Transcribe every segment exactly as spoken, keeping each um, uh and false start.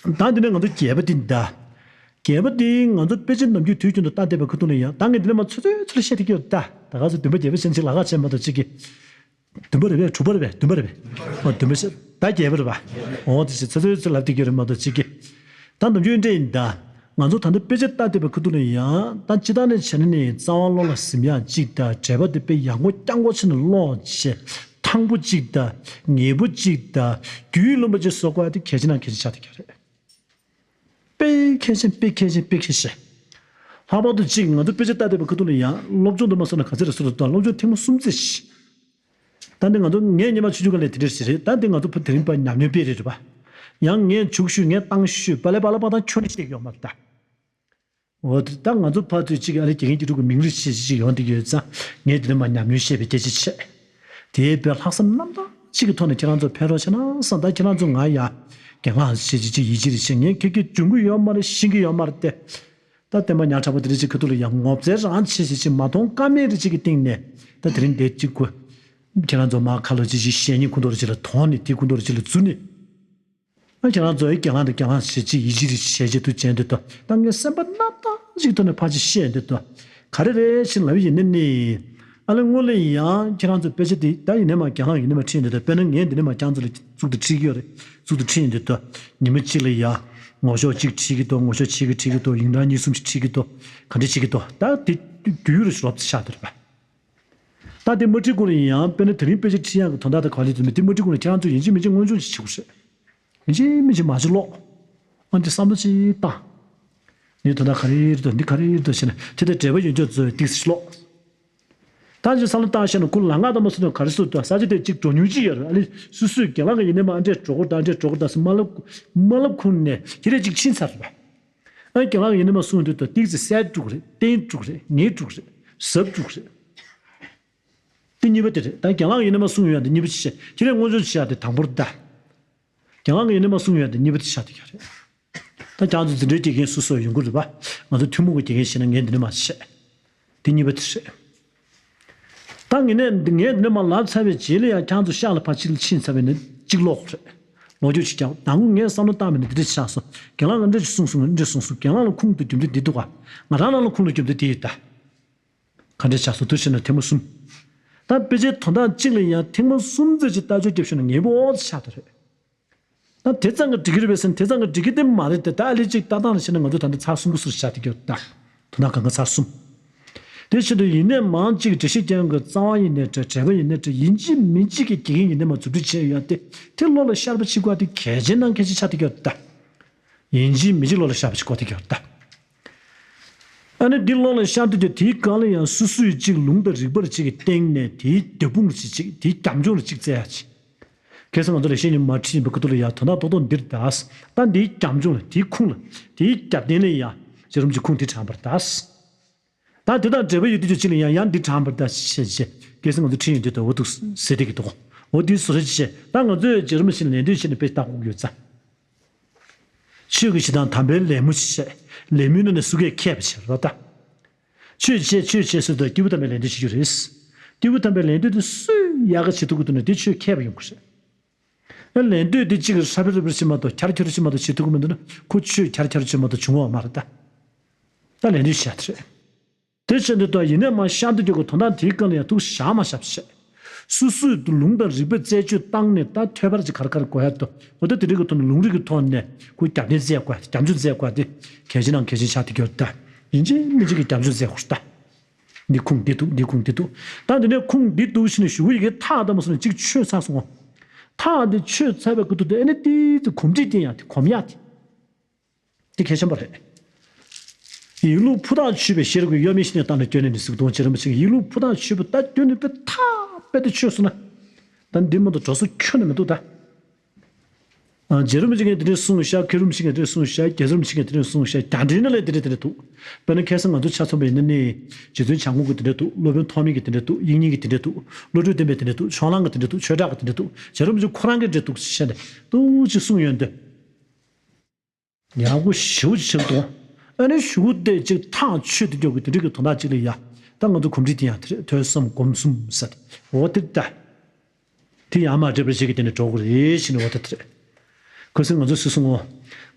ད་འདི་ནས་ང་ཚོ་བརྒྱད་པ་འདི་ད། བརྒྱད་པ་འདི་ང་ཚོ་དཔེ་ཆ་ནམ་རྒྱུན་དུས་རྒྱུན་དུ་ལྟ་བསྡད་པའི་ཁ་ཐུག་ནས་ཡང་ད་ངས་འདི་ནས་མར་ཚོད་ཚོད་ཚོད་བཤད་ཐུབ་ཀྱི་ཡོད་ད། ད་ག་ཚོད་བདུན་པ་བརྒྱད་པ་ཞེ་ཅིག་ལ་ཁག་བྱས་མ་གཏོགས་ཅིག་གི་བདུན་པ་རེད་པས། དྲུག་པ་རེད་པས། བདུན་པ་རེད་པས། ཨོ་བདུན་པ་ཞེ་ད་བརྒྱད་པ་རེད་པ། ཨོ་དེ་ཞེ་ཚོད་ཚོད་ཚོད་ལབ་ཐུབ་ཀྱི་རེད་མ་གཏོགས་ཅིག་གི་ད་ནམ་རྒྱུན་འདྲ་ཡིན་ད། ང་ཚོ་ད་ལྟ་དཔེ་ཆ་ལྟ་བསྡད་པའི་ཁ་ཐུག་ནས་ཡང་ད་སྤྱིར་བཏང་ནས་བྱས་ན་ནི་རྩ་བ་ཀློག་ལ་གཟིམ་ཡག་གཅིག་དང་འགྲེལ་པ་དེ་དཔེ་ཡག་པོ་རྐྱང་པོ་བྱས་ནས་ཀློག་བྱས། ཐང་པོ་གཅིག་དང་ངེས་པོ་གཅིག་དང་རྒྱུས་ལོན་པ་ཅིག་བཟོ་དགོས་ཡག་དེ་གལ་ཆེ་ན་གལ་ཆེ་ཆགས་བསྡད་ཀྱི་རེད། དཔེ་གལ་ཆེན། དཔེ་གལ་ཆེན། དཔེ་གལ་ཆེ། ལྷག་པར་དུ་གཅིག་ང་ཚོ་དཔེ་ཆ་ལྟ་བསྡད་པའི་ཁ་ཐུག་ནས་ཡང་སློབ་སྦྱོང་དུ་མ་སོང་ན་ག་ཚོད་རེད་ཟེར་དུས་ད་སློབ་སྦྱོང་ཐེངས་མ་གསུམ་ཙམ་ཞིག་ད་འདི་ང་ཚོ་ངས་སྔོན་མ་ཆུང་ཆུང་སྒང་ལ་དེ་འདྲ་ཞིག་རེད། ད་འདི་ང་ཚོ་ཕར་དེ་རིང་ཕར་ཉམས་མྱོང་དཔེ་རེད་རེད་པ། ཡང་ངས་བྱུག་ཞུས། ངས་བཏང་ཞུས། པ་ལེ་པ་ལེ་པ་དང་ཁྱོན་ནས་བཤད་ཀྱི་ཡོད་མ་རེད་ད། འོ་དེ་ད་ང་ཚོ་ཕར་ཚུར་གཅིག་ཨ་ལེ་དགེ་རྒན་གྱི་ཕྲུ་གུ་མིང་རུས་བྱས་ཅིག་ཡོང་བསྡད་ཀྱི་ཡོད་ཙང་ངས་དེ་འདྲ་མར་ཉམས་མྱོང་བཤད་པའི་སྐད་ཆ་བྱས། དེའི་དཔེ་ལྷག་བསམ་རྣམ་དག་ཅིག་གི་ཐོག་ནས་ཁྱེད་རང་ཚོ་ཕན་རོགས་བྱས་ན་བསམ། ད་ཁྱེད་རང་ཚོ་ང་ཡ་རྒན་ལགས་བྱས་ཅིག་ཅིག་ཡིད་ཆེས་རེ་བྱས། ངས་ཁྱེད་ཀྱིས་འཇོན་གྱི་ཡོད་མ་རེད། ཤེས་ཀྱི་ཡོད་མ་རེད་དེ། ད་བསྟན་པ་ཉག་ཕྲ་པོ་དེ་འདྲ་ཅིག་ཁ་ཐུག་ལ་ཡང་ངོ་ཚ་རང་བྱས་བྱས་ཅིག་མ་མཐོང་ཀ་མེད་རེ་ཅིག་གི་སྟེང་ནས་ད་དེ་རིང་འདིར་ཅིག་གོ། ཁྱེད་རང་ཚོ་མར་ཁ་ལོ་ཅིག་ཅིག་བཤད་མཁན་ཁོང་ཚོ་རེ་ཅིག་ལ་དོགས་ནས། དེ་ཁོང་ཚོ་རེ་ཅིག་ལ་རྫུ་ནས། ཨ་ཁྱེད་རང་ཚོ་ཨེ་རྒན་ལགས་དང་རྒན་ལགས་ཞེ་ཅིག་ཡིད་ཆེས་རེ་བྱས་བྱས་འདུག་བྱས་འདུག་ད། ད་ངས་སེམས་པ་རྣམ་དག་ཅིག་ཐོག་ནས་ཕར་ཅིག་བཤད་འདུག་ད། ག་རེ་རེད་ཞེས་ལབ་ཡིན་ན་ནི། ཨ་ལེ་སྔོན་ལ་ཡང་ཁྱེད་རང་ཚོ་དཔེ་ཆ་དེ་ད་ཡིན་ནའི་མར་རྒན་ལགས་ཡིན་ནའི་མར་ཁྲིད་འདུག་ད། དཔེར་ན་ངས་འདི་ནས་མར་ཁྱེད་རང་ཚོ་ལ་གཙུག་ཏུ་ཁྲིད་ཀྱི་ཡོད་རེད། གཙུག་ཏུ་ཁྲིད་ཡིན་འདུག་ད། ཉི་མ་གཅིག་ལ་ཡང་ངོ་ཤོག་གཅིག་ཁྲིད་ཀྱི་འདུག་ངོ་ཤོག་ཕྱེད་ཀ་ཁྲིད་ཀྱི་འདུག་ཡིག་ཆ་གཉིས་གསུམ་ཞིག་ཁྲིད་ཀྱི་འདུག་ག་འདྲ་བྱེད་ཀྱི་འདུག་ད་དེ་རྒྱུས་ཡོད་རེད། རོབ་ཙམ་ཆགས་འདུག་རེད་པ། ད་དེ་མ་ཁྲིད་གོང་ལ་ཡང་དཔེར་ན་དེ་རིང་དཔེ་ཆ་ཁྲིད་ཡག་གི་དོན་དག་དེ་ག་ལ་ཡིན་ཟེར་ན། དེ་མ་ཁྲིད་གོང་ལ་ཁྱེད་རང་ཚོས་ཡིན་གཅིག་མིན་གཅིག་སྔོན་འཇོག་ཅིག་བྱེད་དགོས་རེད། ཡིན་གཅིག་མིན་གཅིག་མ་ཅིག་ཀློག་ཨ་འདི་བསམ་བློ་ཅིག་བཏང་། འདི་དོན་དག་ག་རེ་རེད་འདུག་འདི་ག་རེ་རེད་འདུག་ཟེར་ནས་དེ་དང་འབྲེལ་བ་ཡོད་ཅོག་ཚོས་ཏིག་ཙམ་ཀློག་ད་ཅིག་བསམ་བློ་བཏང་བཤད་ན་ཁོ་ལ་ང་ད་མ་སུ་ནས་ག་རེ་སུ་དང་ས་ཆ་དེ་གཅིག་འགྲོ་མྱོང་ཅིག་ཡོད་རེད། ཨ་ནི་སུ་སུས་རྒན་ལགས་ཀྱི་ཡིན་ནའི་མར་འདྲས་འགྲོ་དགོས་ད། འདྲས་འགྲོ་དགོས་ད་ཟེར་མ་ལབ་མ་ལབ་གོང་ནས་ཁྱེད་རས་གཅིག་ཕྱིན་ཚར་རེད་པ། ཨ་རྒན་ལགས་ཀྱི་ཡིན་ནའི་མར་གསུངས་དུས་ད་ཏིག་ཙམ་གསལ་འགྲོ་གི་རེད། བརྟན་འགྲོ་གི་རེད། ངེས་འགྲོ་གི་རེད། ཟབ་འགྲོ་གི་རེད། དེ་གཉིས་པ་དེ་རེད། ད་རྒན་ལགས་ཡིན་ནའི་མར་གསུངས་ཡོད་དེ་གཉིས་པ་ཅིག་བྱས། ཁྱེད་རས་སྔོན་འཇོག་བྱེད་ཡག་དེ་དང་པོ་རེད་ད། རྒན་ལགས་ཡིན་ནའི་མར་གསུངས་ཡོད་དེ་གཉིས་པ་དེ་ཆགས་བསྡད་ཀྱི་རེད། ད་ཁྱེད་ཚོ་འཛིན་གྲྭའི་དགེ་རྒན་སོ་སོ་ཡོང་གི་རེད་པ། ང་ཚོ་ཐུན་མོང་གི་དགེ་རྒན་བྱས་ན་ངས་འདི་ནས་མར་བྱས། དེ་གཉིས་པ་དེ་རེད། ད་ངས་ནས་ངས་འདི་ནས་མར་ལབ་ཚར་བའི་རྗེས་ལ་ཡང་ཁྱེད་ཚོ་ཤག་ལ་ཕར་ཕྱིན་ཕྱིན་ཚར་བས་ནི་གཅིག་ཀློག་དགོས་རེད། ལོ་རྒྱུས་ཅིག་ཀྱང་དང་པོ་ངས་བསམ་བློ་བཏང་བས་ནི་འདི་འདྲ་ཆགས་སོང་། རྒན་ལགས་ལ་འདྲ་ཞིག་གསུངས་སོང་། འདྲ་གསུངས་སོང་། རྒན་ལགས་ལ་ཁུངས་དང་རྒྱུ་མཚན་འདི་འདུག་ག་ང་རང་རང་ལ་ཁུངས་དང་རྒྱུ་མཚན་འདི་ཡོད་ད། ག་འདྲ་ཆགས་སོང་དུ་བྱས་ན་ཐེངས་མ་གསུམ། ད་དཔེ་ཆའི་དོན་དག་གཅིག་ལ་ཡང་ཐེངས་མ་གསུམ་ཙམ་ཅིག་ལྟ་ཞིབ་བརྒྱབ་ཤོག་ན་ངེས་པར་དུ་ཆགས་ཐུབ་རེད། ད་དེ་ཙམ་གྱིས་འགྲིག་གི་རེད་པས་ཟེར་ན་དེ་ཙམ་གྱིས་འགྲིག་གི་དེ་མ་རེད་དེ། ད་ཨ་ལེ་གཅིག་ལྟ་སྟངས་ལ་བྱས་ན་ང་ཚོ་ད་ལྟ་ཚར་གསུམ་གྱི་སུ་རུ་ཆགས་བསྡད་ཀྱི་ཡོད་ད། དོན་དག་གང་ག་ཚར་གསུམ། དེ་བཞིན་དུ་ཡིན་ནའི་མང་གཅིག་འགྲེལ་བཤད་རྒྱག་མཁན་གྱི་རྩ་བ་ཡིན་ནའི་འདྲ། འགྲེལ་པ་ཡིན་ནའི་འདྲ། ཡིན་གཅིག་མིན་གཅིག་གི་དགེ་རྒན་ཡིན་ནའི་མར་མཛུབ་ཁྲིད་བྱས་ཡོད་དེ། དེ་བློ་ལ་ཤར་བ་བྱེད་དགོས་དེ་གལ་ཆེ་ན་གལ་ཆེ་ཆགས་བསྡད་ཀྱི་ཡོད་ད། ཡིན་གཅིག་མིན་གཅིག་བློ་ལ་ཤར་བ་ཞིག་དགོས་བསྡད་ཀྱི་ཡོད་རེད་ད། ཨ་ནི་འདི་བློ་ལ་ཤར་དུས་ཀྱི་དེའི་སྒང་ལ་ཡང་སོ་སོས་གཅིག་ལུང་དང་རིགས་པར་གཅིག་གི་སྟེང་ནས་དེའི་རྒྱབ་དཔུང་ལ་གཅིག་གཅིག་དེའི་རྒྱབ་ལྗོངས་ལ་གཅིག་བཙལ་ཡ་ཅིག་ཁ་སང་ང་ཚོ་ལས་བྱེད་ཉི་མ་ཁྲིད་པའི་ཁ་ཐུག་ལ་ཡང་དོན་དག་རྡོག་རྡོག་འདིར་གདའ། ད་འདིའི་རྒྱབ་ལྗོངས་ལ་དེའི་ཁུངས་ལ་དེའི་རྒྱབ་རྟེན་ལ་ཡང་རྗེ་རིན་པོ་ཆེ་ཁུངས་འདི་དྲངས་པར་གདའ། ད་དེ་དང་འབྲེལ་བ་ཡོད་དུས་ཅི་ལ་ཡང་ཡང་འདི་དྲངས་པར་གདའ་ཞེས་བྱས། ཁ་སང་ང་ཚོ་ཁྲིད་ཡོང་དུས་ད་འོ་འདུག་ཟེར་བསྡད་ཀྱི་འདུག་འོ་འདི་བཟོ་རེ་བྱས། ད་ང་ཚོས་རྗེ་རིན་པོ་ཆེ་ལ་ལད་ཟློས་བྱས་ནས་དཔེ་ལྟ་དགོས་ཀྱི་ཡོད་ཙང་། ཆོས་ཀྱི་ཞེ་སྡང་དམ་པའི་ལད་མོ་ཆེ། ལད་མོའི་ནང་ནས་སུ་གས་མཁས་པ་བྱེད་རོགས་ད། ཆོས་བྱེད་ཆོས་བྱེད་ཟེར་དུས་སྐྱེས་བུ་དམ་པའི་ལད་ཟློས་བྱེད་རྒྱུ་རེད། སྐྱེས་བུ་དམ་པའི་ལད་ཟློས་དེ་སུས་ཡག་ག་བྱེད་ཐུབ་ཀྱི་འདུག་ན་དེ་ཆོས་མཁས་པ་ཡོང་གི་རེད། ཨ་ལད་ཟློས་དེ་གཅིག་ཧྲ་ཕེ་རུ་ཕེ་རུ་བྱེད་མ་གཏོགས་འཁྱར་འཁྱོར་བྱེད་མ་གཏོགས་བྱེད་ཐུབ་ཀྱི་མི་འདུག་ན་ཁོ་ཆོས་འཁྱར་འཁྱོར་བྱེད་མ་གཏོགས་བྱུང་བ་མ་རེད་ད། ད་ལད་ཟློས་བྱེད་ཡག་དེ་རེད། དེ་བྱས་འདི་ལྟར་ཡིན་ནའི་མར་ཤར་དུ་འཇུག་གི་དོན་དག་དེའི་སྒང་ལ་ཡང་ཐུགས་བཞག་མ་བཞག་བྱས། སོ་སོས་ལུང་དང་རིགས་པའི་རྩད་གཅོད་བཏང་ནས་ད་ཐོས་པར་ཅིག་ག་རེ་ག་རེ་དགོས་ཡ་འདུག་འོ་ད་དེ་རིགས་ཀྱི་ཐོག་ནས་ལུང་རིགས་ཀྱི་ཐོག་ནས་ཁོའི་རྒྱབ་རྟེན་བཙལ་དགོས་ཡ་དེ། རྒྱབ་ལྗོངས་བཙལ་དགོས་ཡ་དེ་གལ་ཆེ་ནང་གལ་ཆེ་ཆགས་བསྡད་ཀྱི་ཡོད་རེད་ད། ཡིན་གཅིག་མིན་གཅིག་གི་རྒྱབ་ལྗོངས་བཙལ་དགོས་རེད་ད། འདི་ཁུངས་འདི་འདུག་འདི་ཁུངས་འདི་འདུག་ད་འདི་ནས་ཁུངས་འདི་འདུག་ཟེར་ནས་ཞུ་གི་ཡོད་གི་ཐག་ད་མ་སོང་ནས་གཅིག་ཆོད་ཚར་སོང་ངོ་། ཐག་འདི་ཆོད་ཚར་བའི་སྐབས་དུ་དེ་ཨ་ནི་ཏིག་ཙམ་གོམས་འདྲིས་བསྟེན་ཡ་དེ། གོམས་ཡ་དེ། འདི་གལ་ཆེན་པོ་རེད། ཡིན་ལུགས་ཕུ་ཐག་ཆོད་པའི་ཤེས་རབ་ཀྱི་གཡོ་མེད་བཞི་ནས་བཏང་ནས་སྐྱོན་ནས་མི་གཟིགས་གདོང་བྱེད་རིན་པོ་ཆེ་གིས་ཡིན་ལུགས་ཕུ་ཐག་ཆོད་པའི་ད་སྐྱོན་ནས་དཔེ་ཐག་པས་ཏེ་ཆོད་སོང་ན། ད་འདི་མ་གཏོགས་འགྲོ་ས་ཁྱོན་ནས་མི་འདུག་ད། ཨ། རྗེ་རིན་པོ་ཆེ་གིས་འདི་འདྲས་གསུངས་ཤག་མཁས་རིན་པོ་ཆེ་གིས་འདི་འདྲས་གསུངས་ཤག་རྒྱལ་སྲས་རིན་པོ་ཆེ་གིས་འདི་འདྲས་གསུངས་ཤག་རྒྱ་འགྲེལ་ནང་ལ་འདི་འདྲས་འདི་འདྲས་འདུག་དཔེར་ན་ཁ་སང་ང་ཚོ་ཆ་མཚོན་པ་ཡིན་ན་ནི། རྗེ་བཙུན་བྱམས་མགོན་གྱིས་འདི་འདྲས་འདུག་སློབ་དཔོན་ཐོགས་མེད་ཀྱིས་འདི་འདྲས་འདུག་དབྱིག་གཉེན་གྱིས་འདི་འདྲས་འདུག་བློ་གྲོས་བསྟན་པས་འདི་འདྲས་འདུག་ཕྱོགས་གླང་གིས་འདི་འདྲས་འདུག་ཆོས་གྲགས་ཀྱིས་འདི་འདྲས་འདུག་རྗེ་རིན་པོ་ཆེ་ཁོ་རང་གིས་འདི་འདྲས་འདུག་ཟེར་ནས་འདུག་ཅིག་གསུངས་ཡོང་དུས། ཡག་པོ་ཞེ་པོ་ཅིག་བྱེད་དོ། ཨ་ནི་གཞུག་གུ་དེ་ཅིག་ཐག་ཆོད་དུ་འཇོག་གི་དེ་འདྲ་གི་དོན་དག་ཅིག་ལ་ཡ། ད་ང་ཚོ་གོམས་འདྲིས་དེ་ཡང་དེ་རེད། ཐོས་བསམ་སྒོམ་གསུམ་ཟེར། འོ་དེ་ད། དེ་ཡང་མ་འདྲེས་པ་ཞིག་གི་དེ་ནས་འགྲོ་དགོས་རེད་ཞེས་ནས་འོ་དེ་དེ་རེད། ཁ་སང་ང་ཚོ་སུས་གསུངས་འོ།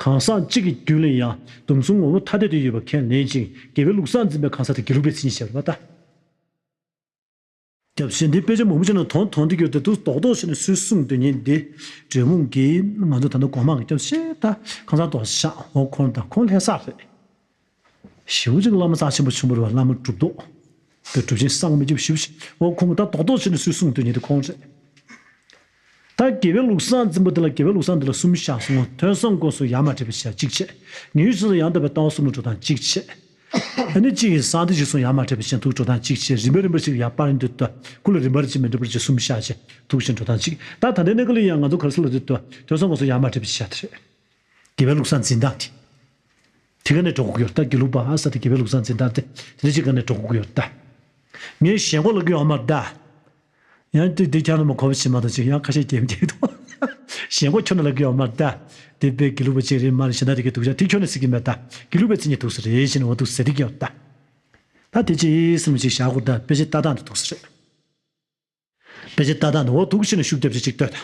གང་ཟག་གཅིག་གི་རྒྱུད་ལ་ཡང་སྡོམ་གསུམ་ངོ་བོ་ཐ་དད་དུ་ཡོད་པ་ཁས་ལེན་ཅིང་དགེ་བའི་ལུགས་བཟང་འཛིན་པའི་གང་ཟག་དེ་དགེ་ལུགས་པའི་མཚན་ཉིད་ཟེར་བ་ལྟ། སྐྱབས་ཞེས་འདི་དཔེ་ཆ་མང་པོ་ཅིག་ནང་དོན་དོན་དུ་གྱུར་ཏེ་འདུག་རྡོག་རྡོག་བྱས་ནས་སུས་གསུངས་དོན་ཉིད་འདི་འབྲས་སྤུངས་ཀྱི་ང་ཚོ་ད་ལྟ་གོང་མ་གི་སྐྱབས་ཞེས་ད་ཁང་ཚང་རྡོག་ཤག་འོ་ཁོང་དང་ཁོང་ལྷ་ས་རེད། ཞེ་པོ་ཅིག་བླ་མ་རྩ་ཆེན་པོ་ཆེན་པོ་རེད་བ། བླ་མ་གྲུབ་ཐོབ་དེ་གྲུབ་ཆེན་སངས་མི་འཇིགས་ཞེ་པོ་ཅིག་འོ་ཁོང་གི་ད་རྡོག་རྡོག་བྱས་ནས་སུས་གསུངས་དོན་ཉིད་དེ་ཁོང་རེད། ད་དགེ་བའི་ལུགས་བཟང་འཛིན་པ་དེ་ལ་དགེ་བའི་ལུགས་བཟང་དེ་ལ་གསུམ་བཞག་སོང་ངོ་། ཐོས་བསམ་སྒོམ་གསུམ་ཡ་མ་བྲལ་བའི་ཆ་གཅིག་བྱས། ངེས་ཤེས་སོ་སོ་ཡང་དག་པའི་ལྟ་བ་གསུམ་ལ་འགྲོ་སྟངས་གཅིག་བྱས། ཨ་ནི་གཅིག་གིས་གསང་བདེ་གཞི་གསུམ་ཡ་མ་བྲལ་བའི་ཆ་ཐུགས་འགྲོ་སྟངས་གཅིག་བྱས། རིམ་པ་རིམ་པ་ཞིག་ཡ་པར་འདུག་ད་ཁུ་ལ་རིམ་པར་གཅིག་མི་འགྲིག་པར་གཅིག་གསུམ་བཞག་བྱས་ཐུགས་བཞིན་འགྲོ་སྟངས་གཅིག་ད་ད་ལྟའི་གནས་སྐབས་ལ་ཡང་ང་ཚོ་ག་རེ་ཟེར་ལབ་དུས་ཐོས་བསམ་སྒོམ་གསུམ་ཡ་མ་བྲལ་བའི་ཆ་དེ་རེད། དགེ་བའི་ལུགས་བཟང་འཛིན་སྟངས་དེ། དེ་ག་ནས་འགྲོ་དགོས་ཀྱི་ཡོད་ད། དགེ་ལུགས་པ་ཟེར་དེ་དགེ་བའི་ལུགས་བཟང་འཛིན་སྟངས་དེ་དེ་ནས་གཅིག་ག་ནས་འགྲོ་དགོས་ཀྱི་ཡོད་ད། ངས་ཞེན་ཁོག་ལབ་ཀྱི་ཡོད་མ་རེད་ད། ཡང་དེ་དེ་ཁྱོན་ནས་མ་གོ་བ་བྱེད་མ་གཏོགས་ཅིག་ཡང་ཁ་ཤས་རྒྱབ་རྒྱབ་དང་། ཞེན་ཁོག་ཁྱོན་ནས་ལབ་ཀྱི་ཡོད་མ་རེད་ད། དེ་དཔེ་དགེ་ལུགས་པ་ཅིག་རེད་མ་རེད་ཞེ་ན་དེ་གི་སྡུག་ཅག་དེ་ཁྱོན་ནས་ཟེར་གྱི་མེད་ད། དགེ་ལུགས་པའི་མཚན་ཉིད་འདུག་ས་རེད་ཞེ་ན་འོ་འདུག་ཟེར་གྱི་ཡོད་ད། ད་དེ་ཅི་སེམས་ཅིག་བཞག་དགོས་ད། དཔེ་ཆ་ལྟ་སྟངས་དེ་འདུག་ས་རེད། དཔེ་ཆ་ལྟ་སྟངས་དེ་འོ་འདུག་ཞེ་ན་ཤུགས་རྒྱབ་ཅིག་ཅིག་ལྟོས་ད།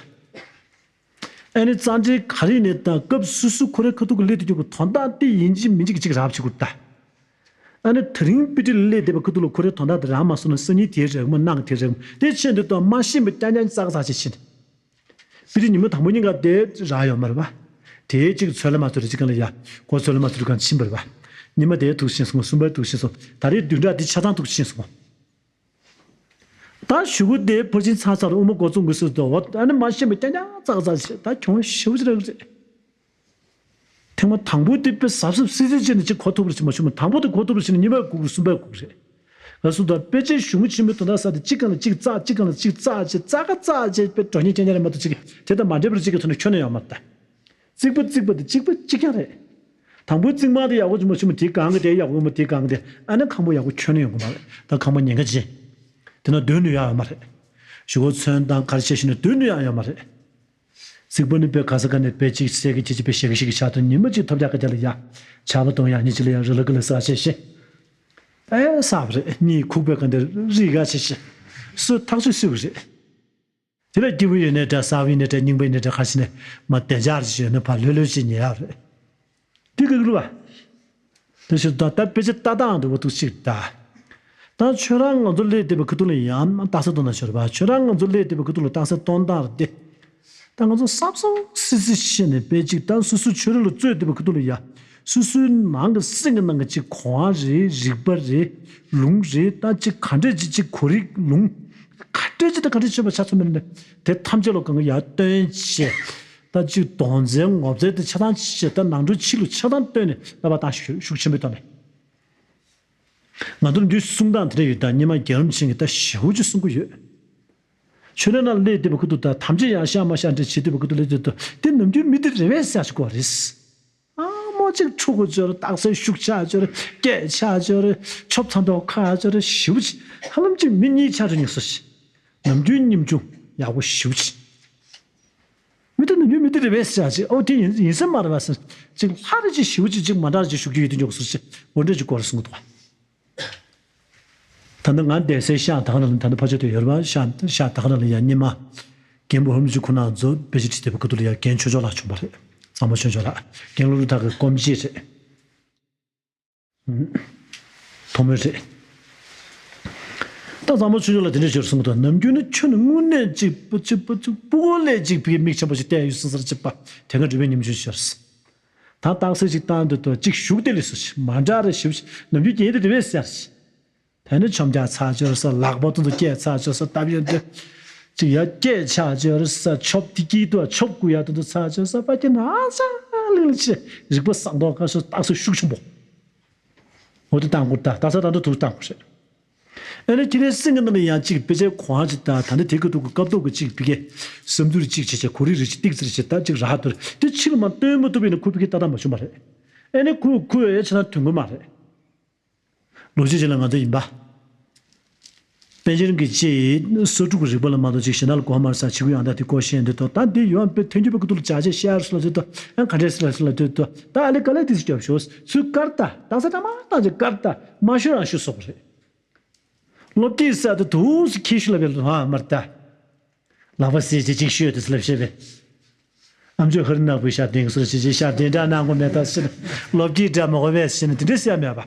ཨ་ནི་རྩ་འགྲེལ་ག་རེ་ནས་ད་སྐབས་སོ་སོ་ཁོ་རའི་ཁ་ཐུག་གི་སླེབས་དུས་ཀྱི་དོན་དག་དེ་ཡིན་གཅིག་མིན་གཅིག་གཅིག་རག་བྱེད་དགོས་ད། ཨ་ནི་དེ་རིང་དཔེ་ཁྲིད་ལ་སླེབས་བསྡད་པའི་ཁ་ཐུག་ལ་ཁོ་རའི་དོན་དག་དེ་རག་མ་སོང་ན་སང་ཉིན་དེ་རག་མ་གནངས་དེ་རག་མ་དེ་ཕྱིན་དུས་ད་མ་ཤེས་པ་རྐྱང་རྐྱང་ཙག་ཙག་ཅིག་ཕྱིན། དཔེ་ཁྲིད་ཉི་མ་དང་པོ་ཉིན་ག་དེ་རག་ཡོད་མ་རེད་པ། དེ་གཅིག་ཚོད་ལ་མ་ཚོད་རེ་གཅིག་གང་ལ་ཡ་གོ་ཚོད་ལ་མ་ཚོད་རེ་གང་ཕྱིན་པ་རེད་པ། ཉི་མ་དེ་ཐུག་ཕྱིན་སོང་། གསུམ་པའི་ཐུག་ཕྱིན་སོང་། ད་རེས་བདུན་ཕྲག་འདི་ཆ་ཚང་ཐུག་ཕྱིན་སོང་། ད་གཞུག་གུ་དེ་ཕར་ཕྱིན་ཚར་ཚར་དབུ་མ་འགོ་རྩོམ་དགོས་སྲིད་དོ། ཨ་ནི་མ་ཤེས་པའི་རྐྱང་རྐྱང་ཙག་ཙག་བྱས་ད་གྱོང་ཞེ་པོ་ཅིག་རག་གི་རེད། ཐེངས་མ་དང་པོ་དེ་དཔེ་གཟབ་གཟབ་སིལ་སིལ་བྱས་ནས་ཅིག་གོ་ཐུབ་པ་ཞིག་མ་བྱུང་། མ་དང་པོ་དེ་གོ་ཐུབ་པ་ཞིག་ནི་གཉིས་པ་སྒུག་གསུམ་པ་སྒུག་རེད། ང་ཚོ་ད་དཔེ་ཆའི་གཞུང་ཆེན་མོའི་དོན་དག་ས་དེ་གཅིག་གང་ལ་གཅིག་ཙག་གཅིག་གང་ལ་གཅིག་ཙག་བྱས་ཙག་ག་ཙག་བྱས་དཔེ་འགྲོ་ཉེན་རྐྱང་རྐྱང་རེད་མ་གཏོགས་གཅིག་དེ་དང་མ་འདྲེས་པར་གཅིག་གི་ཐོག་ནས་ཁྱོན་ནས་ཡོད་མ་རེད་ད། རྩིག་པ་རྩིག་པ་དེ་གཅིག་པ་གཅིག་རྐྱང་རེད། དང་པོའི་རྩིག་མ་དེ་ཡག་པོ་ཅིག་མ་བྱུང་བ་དེའི་སྒང་གི་དེ་ཡག་པོ་མ་དེའི་སྒང་གི་དེ་ཨ་ནི་ཁང་པ་ཡག་པོ་ཁྱོན་ནས་ཡོང་གི་མ་རེད། ད་ཁང་པ་ཉེན་ཁ་ཆེ། དེ་ན་སྡོད་ནུས་ཡག་ཡོད་མ་རེད། གཞུག་གུ་ཚོན་དང་ག་རེ་བྱས་ཤིག་ནས་སྡོད་ནུས་ཡག་ཡོད་མ་རེད། རྩིག་པ་ནི་དཔེ་ག་ས་ག་ནས་དཔེ་གཅིག་གསལ་གི་གཅིག་གཅིག་དཔེ་ཞེ་གི་ཞེ་གི་ཆགས་དུས་ཉི་མ་གཅིག་ཐོབ་རྒྱག་ག་རྒྱ་ལ་ཡ། ཆར་པ་གཏོང་ཡག་ཉིན་གཅིག་ལ་ཡ་རི་ལ་ཀི་ལ་ས་བྱས་ཤིང་། ཨེ་ས་བ་རེད། གཉིད་ཁུག་པའི་སྒང་དེ་རིག་ག་བྱས་ཤིང་། སུ་ཐག་ཆོད་སུས་བ་རེད། དེ་ལ་སྐྱིད་པོ་ཡོད་ནའི་འདྲ། གསར་པ་ཡིན་ནའི་འདྲ། རྙིང་པ་ཡིན་ནའི་འདྲ། ཁ་ཤས་ནས་མ་བདེ་འཇགས་ཅིག་ཡོད་ན་ཕར་ལྷོད་ལྷོད་ཅིག་ཉལ་ཡག་རེད། དེ་ག་གི་ལུགས་པ། དེ་ཕྱིར་ད་ལྟ་དཔེ་ཆ་ལྟ་སྟངས་འདྲ་བོ་འདུག་ཅིག་ད། ད་ཁྱོད་རང་ང་ཚོ་སླེབས་བསྡད་པའི་ཁ་ཐུག་ལ་ཡང་རྟགས་གསལ་གཏོང་ན་ཤོར་བ། ཁྱོད་རང་ང་ཚོ་སླེབས་བསྡད་པའི་ཁ་ཐུག་ལ་རྟགས་གསལ་གཏོང་སྟངས་རེད་དེ། ད་ང་ཚོ་གཟབ་གཟབ་སིལ་སིལ་བྱས་ནས་དཔེ་གཅིག་ད་སོ་སོའི་ཆོས་ར་ལ་རྩོད་བསྡད་པའི་ཁ་ཐུག་ལ་ཡ། སོ་སོའི་ནང་གི་སེམས་ཀྱི་ནང་གི་གཅིག་གོ་བ་རེད། རིག་པ་རེད། ལུང་རེད། ད་གཅིག་ག་འདྲས་ཅིག་གཅིག་གོ་རིག་ལུང་། ག་འདྲས་ཅིག་དང་ག་འདྲས་ཆོད་པ་ཆ་ཚང་མེད་ནས་དེ་ཐམས་ཅད་ལ་གང་ག་ཡར་སྟོན་བྱས། ད་གཅིག་མདོ་རྩའི་ངོ་མཚར་དེ་ཆ་ཚང་བྱས། ད་ནང་ཁྲོལ་ཕྱི་ལ་ཆ་ཚང་སྟོན་ནས་ལབ་པ་དང་ཤུགས་ཤུགས་ཆེན་པོའི་ཐོག་ནས། ང་ཚོར་འདི་གསུང་སྟངས་དེ་འདྲ་ཡོད་ད། སྔོན་མ་རྒྱལ་བ་རིན་པོ་ཆེ་གིས་ད་ཞེ་པོ་ཅིག་གསུང་གི་ཡོད། ཁྱོད་རང་ན་སླེབས་བསྡད་པའི་ཁུ་ཐུག་ད་ཐམས་ཅད་ཡར་ཤག་མར་ཤག་འདྲ་བྱེད་བསྡད་པའི་ཁུ་ཐུག་ལ་དེ་ད་དེ་ནམ་རྒྱུན་མི་དེ་རེད་པས་ཟེར་ཞིག་གོ་རེད། ཨ་མོ་གཅིག་ཕྲུ་གུ་ཅོར་རྟགས་གསལ་ཤུགས་ཆག་ཅོར་སྐད་ཆག་ཅོར་ཆོབ་ཚ་མདོག་ཁ་ཅོར་ཞེ་པོ་ཅིག་ཧ་ལམ་གཅིག་མི་གཉིས་ཆགས་འགྲོ་ཉེན་སོ་ཞིག་ནམ་རྒྱུན་ཉམ་ཆུང་ཡག་པོ་ཞེ་པོ་ཅིག་མི་དེ་ནམ་རྒྱུན་མི་དེ་རེད་པས་ཟེར་ཅིག་ཨོ་དེ་ཡིན་ཡིན་ས་མ་རེད་པ་ཟེར། ཅིག་ལྷ་རེ་ཅིག་ཞེ་པོ་ཅིག་ཅིག་མ་འདྲ་ཅིག་ཞུགས་རྒྱུ་ཡོད་དུས་ཉོག་སོ་ཞིག་འོ་འདྲ་ཅིག་གོ་རེ་གསུང་གི་འདུག་ད་ལྟ་ང་བསྡད་སའི་ཤག་ད་ག་ནང་ལ་ད་ལྟ་ཕར་ཕྱོགས་དེ་ཡོད་རེད་པ། ཤག་ཤག་ད་ག་ནང་ལ་ཡ་སྔོན་མ་རྒན་པོ་ཧོར་མི་ཆུ་ཁོ་ན་ཚོ་དཔེ་ཆ་ཁྲིད་བསྡད་པའི་ཁུ་ཐུག་ལ་ཡ་རྒན་ཆོས་མཆོག་ལགས་བྱུང་བ་རེད། གཙང་པ་ཆོས་མཆོག་ལགས། རྒན་བློ་གྲོས་ཐར་གྱི་སྐུ་མཆེད་རེད། ཐོག་མའི་རེད། ད་གཙང་པ་ཆོས་མཆོག་ལགས་དེ་འདྲ་ཞིག་གསུངས་འདུག་ནམ་རྒྱུན་ནི་ཁྱོད་ནི་དངོས་གནས་གཅིག་པུ་གཅིག་པུ་གཅིག་སྤུ་གུ་ལས་གཅིག་བི་མིག་ཆེན་པོ་ཞིག་བལྟས་ཡོད་སྲིད་ཟེར་གཅིག་པ་དེ་སྔ་འགྲུལ་པའི་ཉིན་བྱུང་ཤར། ད་རྟགས་གསལ་ཞིག་བཏང་འདུག་ཏོ་གཅིག་ཞུགས་དེ་ལས་སུ་ཞིག་མ་འདྲ་རེ་ཞིབ་ཞིག་ནམ་རྒྱུན་རྒྱན་དེ་རེ་བས་ཟེར་ཞིག་དེ་ནི་ཆོམ་རྒྱག་ཚར་ཅོར་ས་ལག་པ་ཏུ་ཏུ་སྐད་ཚར་ཅོར་ས་སྟབས་ཡོན་ཏེ། ཅིག་ཡ་སྐད་ཆག་ཅོར་ས་ཆོབ་དེ་སྐྱིད་དུ་ཆོབ་དགོས་ཡ་ཏུ་ཏུ་ཚར་ཅོར་ས་པ་ཀྱི་ན་ས་ལི་ལི་ཆེ་རིག་པ་བཟང་མདོག་ཁ་ཤོ་རྟགས་གསལ་ཤུགས་ཆེན་པོ། འོ་དེ་བཏང་དགོས་ད་ད་ས་ད་ད་དུ་བཏང་དགོས་རེད། ཨ་ནི་ཁྱེད་རའི་སེམས་ཀྱི་ནང་ལ་ཡང་ཅིག་དཔེ་ཆའི་གོ་འཕང་ཅིག་དང་ད་ནི་དེ་གི་ཐུག་གི་སྐབས་ཐོག་གི་ཅིག་བི་གེ་བསམ་ཚུལ་ཅིག་བྱེད་བྱེད་གོ་རིག་རིག་ཅིག་ཏིག་ཙིར་བྱེད་ད་ཅིག་ར་ཐུར་དེ་ཕྱི་ལ་མ་སྟོན་མ་ཐུབ་པས་ན་ཁུ་བི་གེ་ལྟ་སྟངས་མ་བྱུང་བ་རེད། ཨ་ནི་ཁུ་ཁུ་ཨེ་ཆ་ན་དོན་གོ་མ་རེད། ལོ་རྒྱུས་ཅིག་ལ་ང་ཚོ་ཡིན་པ། པཎ་ཆེན་གྱི་ལྕེ་ཡིས་སོ་དྲུག་གི་རིག་པ་ལ་མ་གཏོགས་ཅིག་གཞན་དག་ལ་གོ་མ་རེད་ས་ཆི་གུ་ཡང་དག་དེ་གོ་ཤེས་འདི་ཏོ་ད་འདི་ཡོང་པའི་ཐོན་རྒྱུ་པའི་ཁུ་ཐུག་ལ་བྱ་བྱེད་ཤེས་ཡར་སོ་ལ་ཟེར་ཏོ་ཨ་ག་འདྲས་སི་ལ་སི་ལ་ཏོ་ཏོ་ད་ཨ་ལེ་ག་ལེ་དེ་སི་སྐྱོབ་ཤོག་ཚུལ་དཀར་ད་ད་ས་ད་མ་ད་ཅིག་དཀར་ད་མ་ཤོད་རང་ཤོད་སོག་རེད། སློབ་དེབ་ས་དེ་དུས་སུ་ཁྱེར་ཤོད་ལ་བས་ལ་ཧ་མར་ད། ལག་པ་བསྲེས་བྱས་ཅིག་ཤོད་དེ་ལབ་བཤད་པས། ཨ་མཆོག་ཧ་རི་ནག་པོའི་ཤ་དེང་སོར་ཞིག་ཅིག་ཤ་དེ་འདྲ་གནང་དགོས་མེད་ད་ཟེར་ནས་ལོ་རྒྱུས་འདྲ་མ་གོ་བས་ཟེར་ནས་དེ་འདྲ་ཟེར་ཡ་མེད་པ།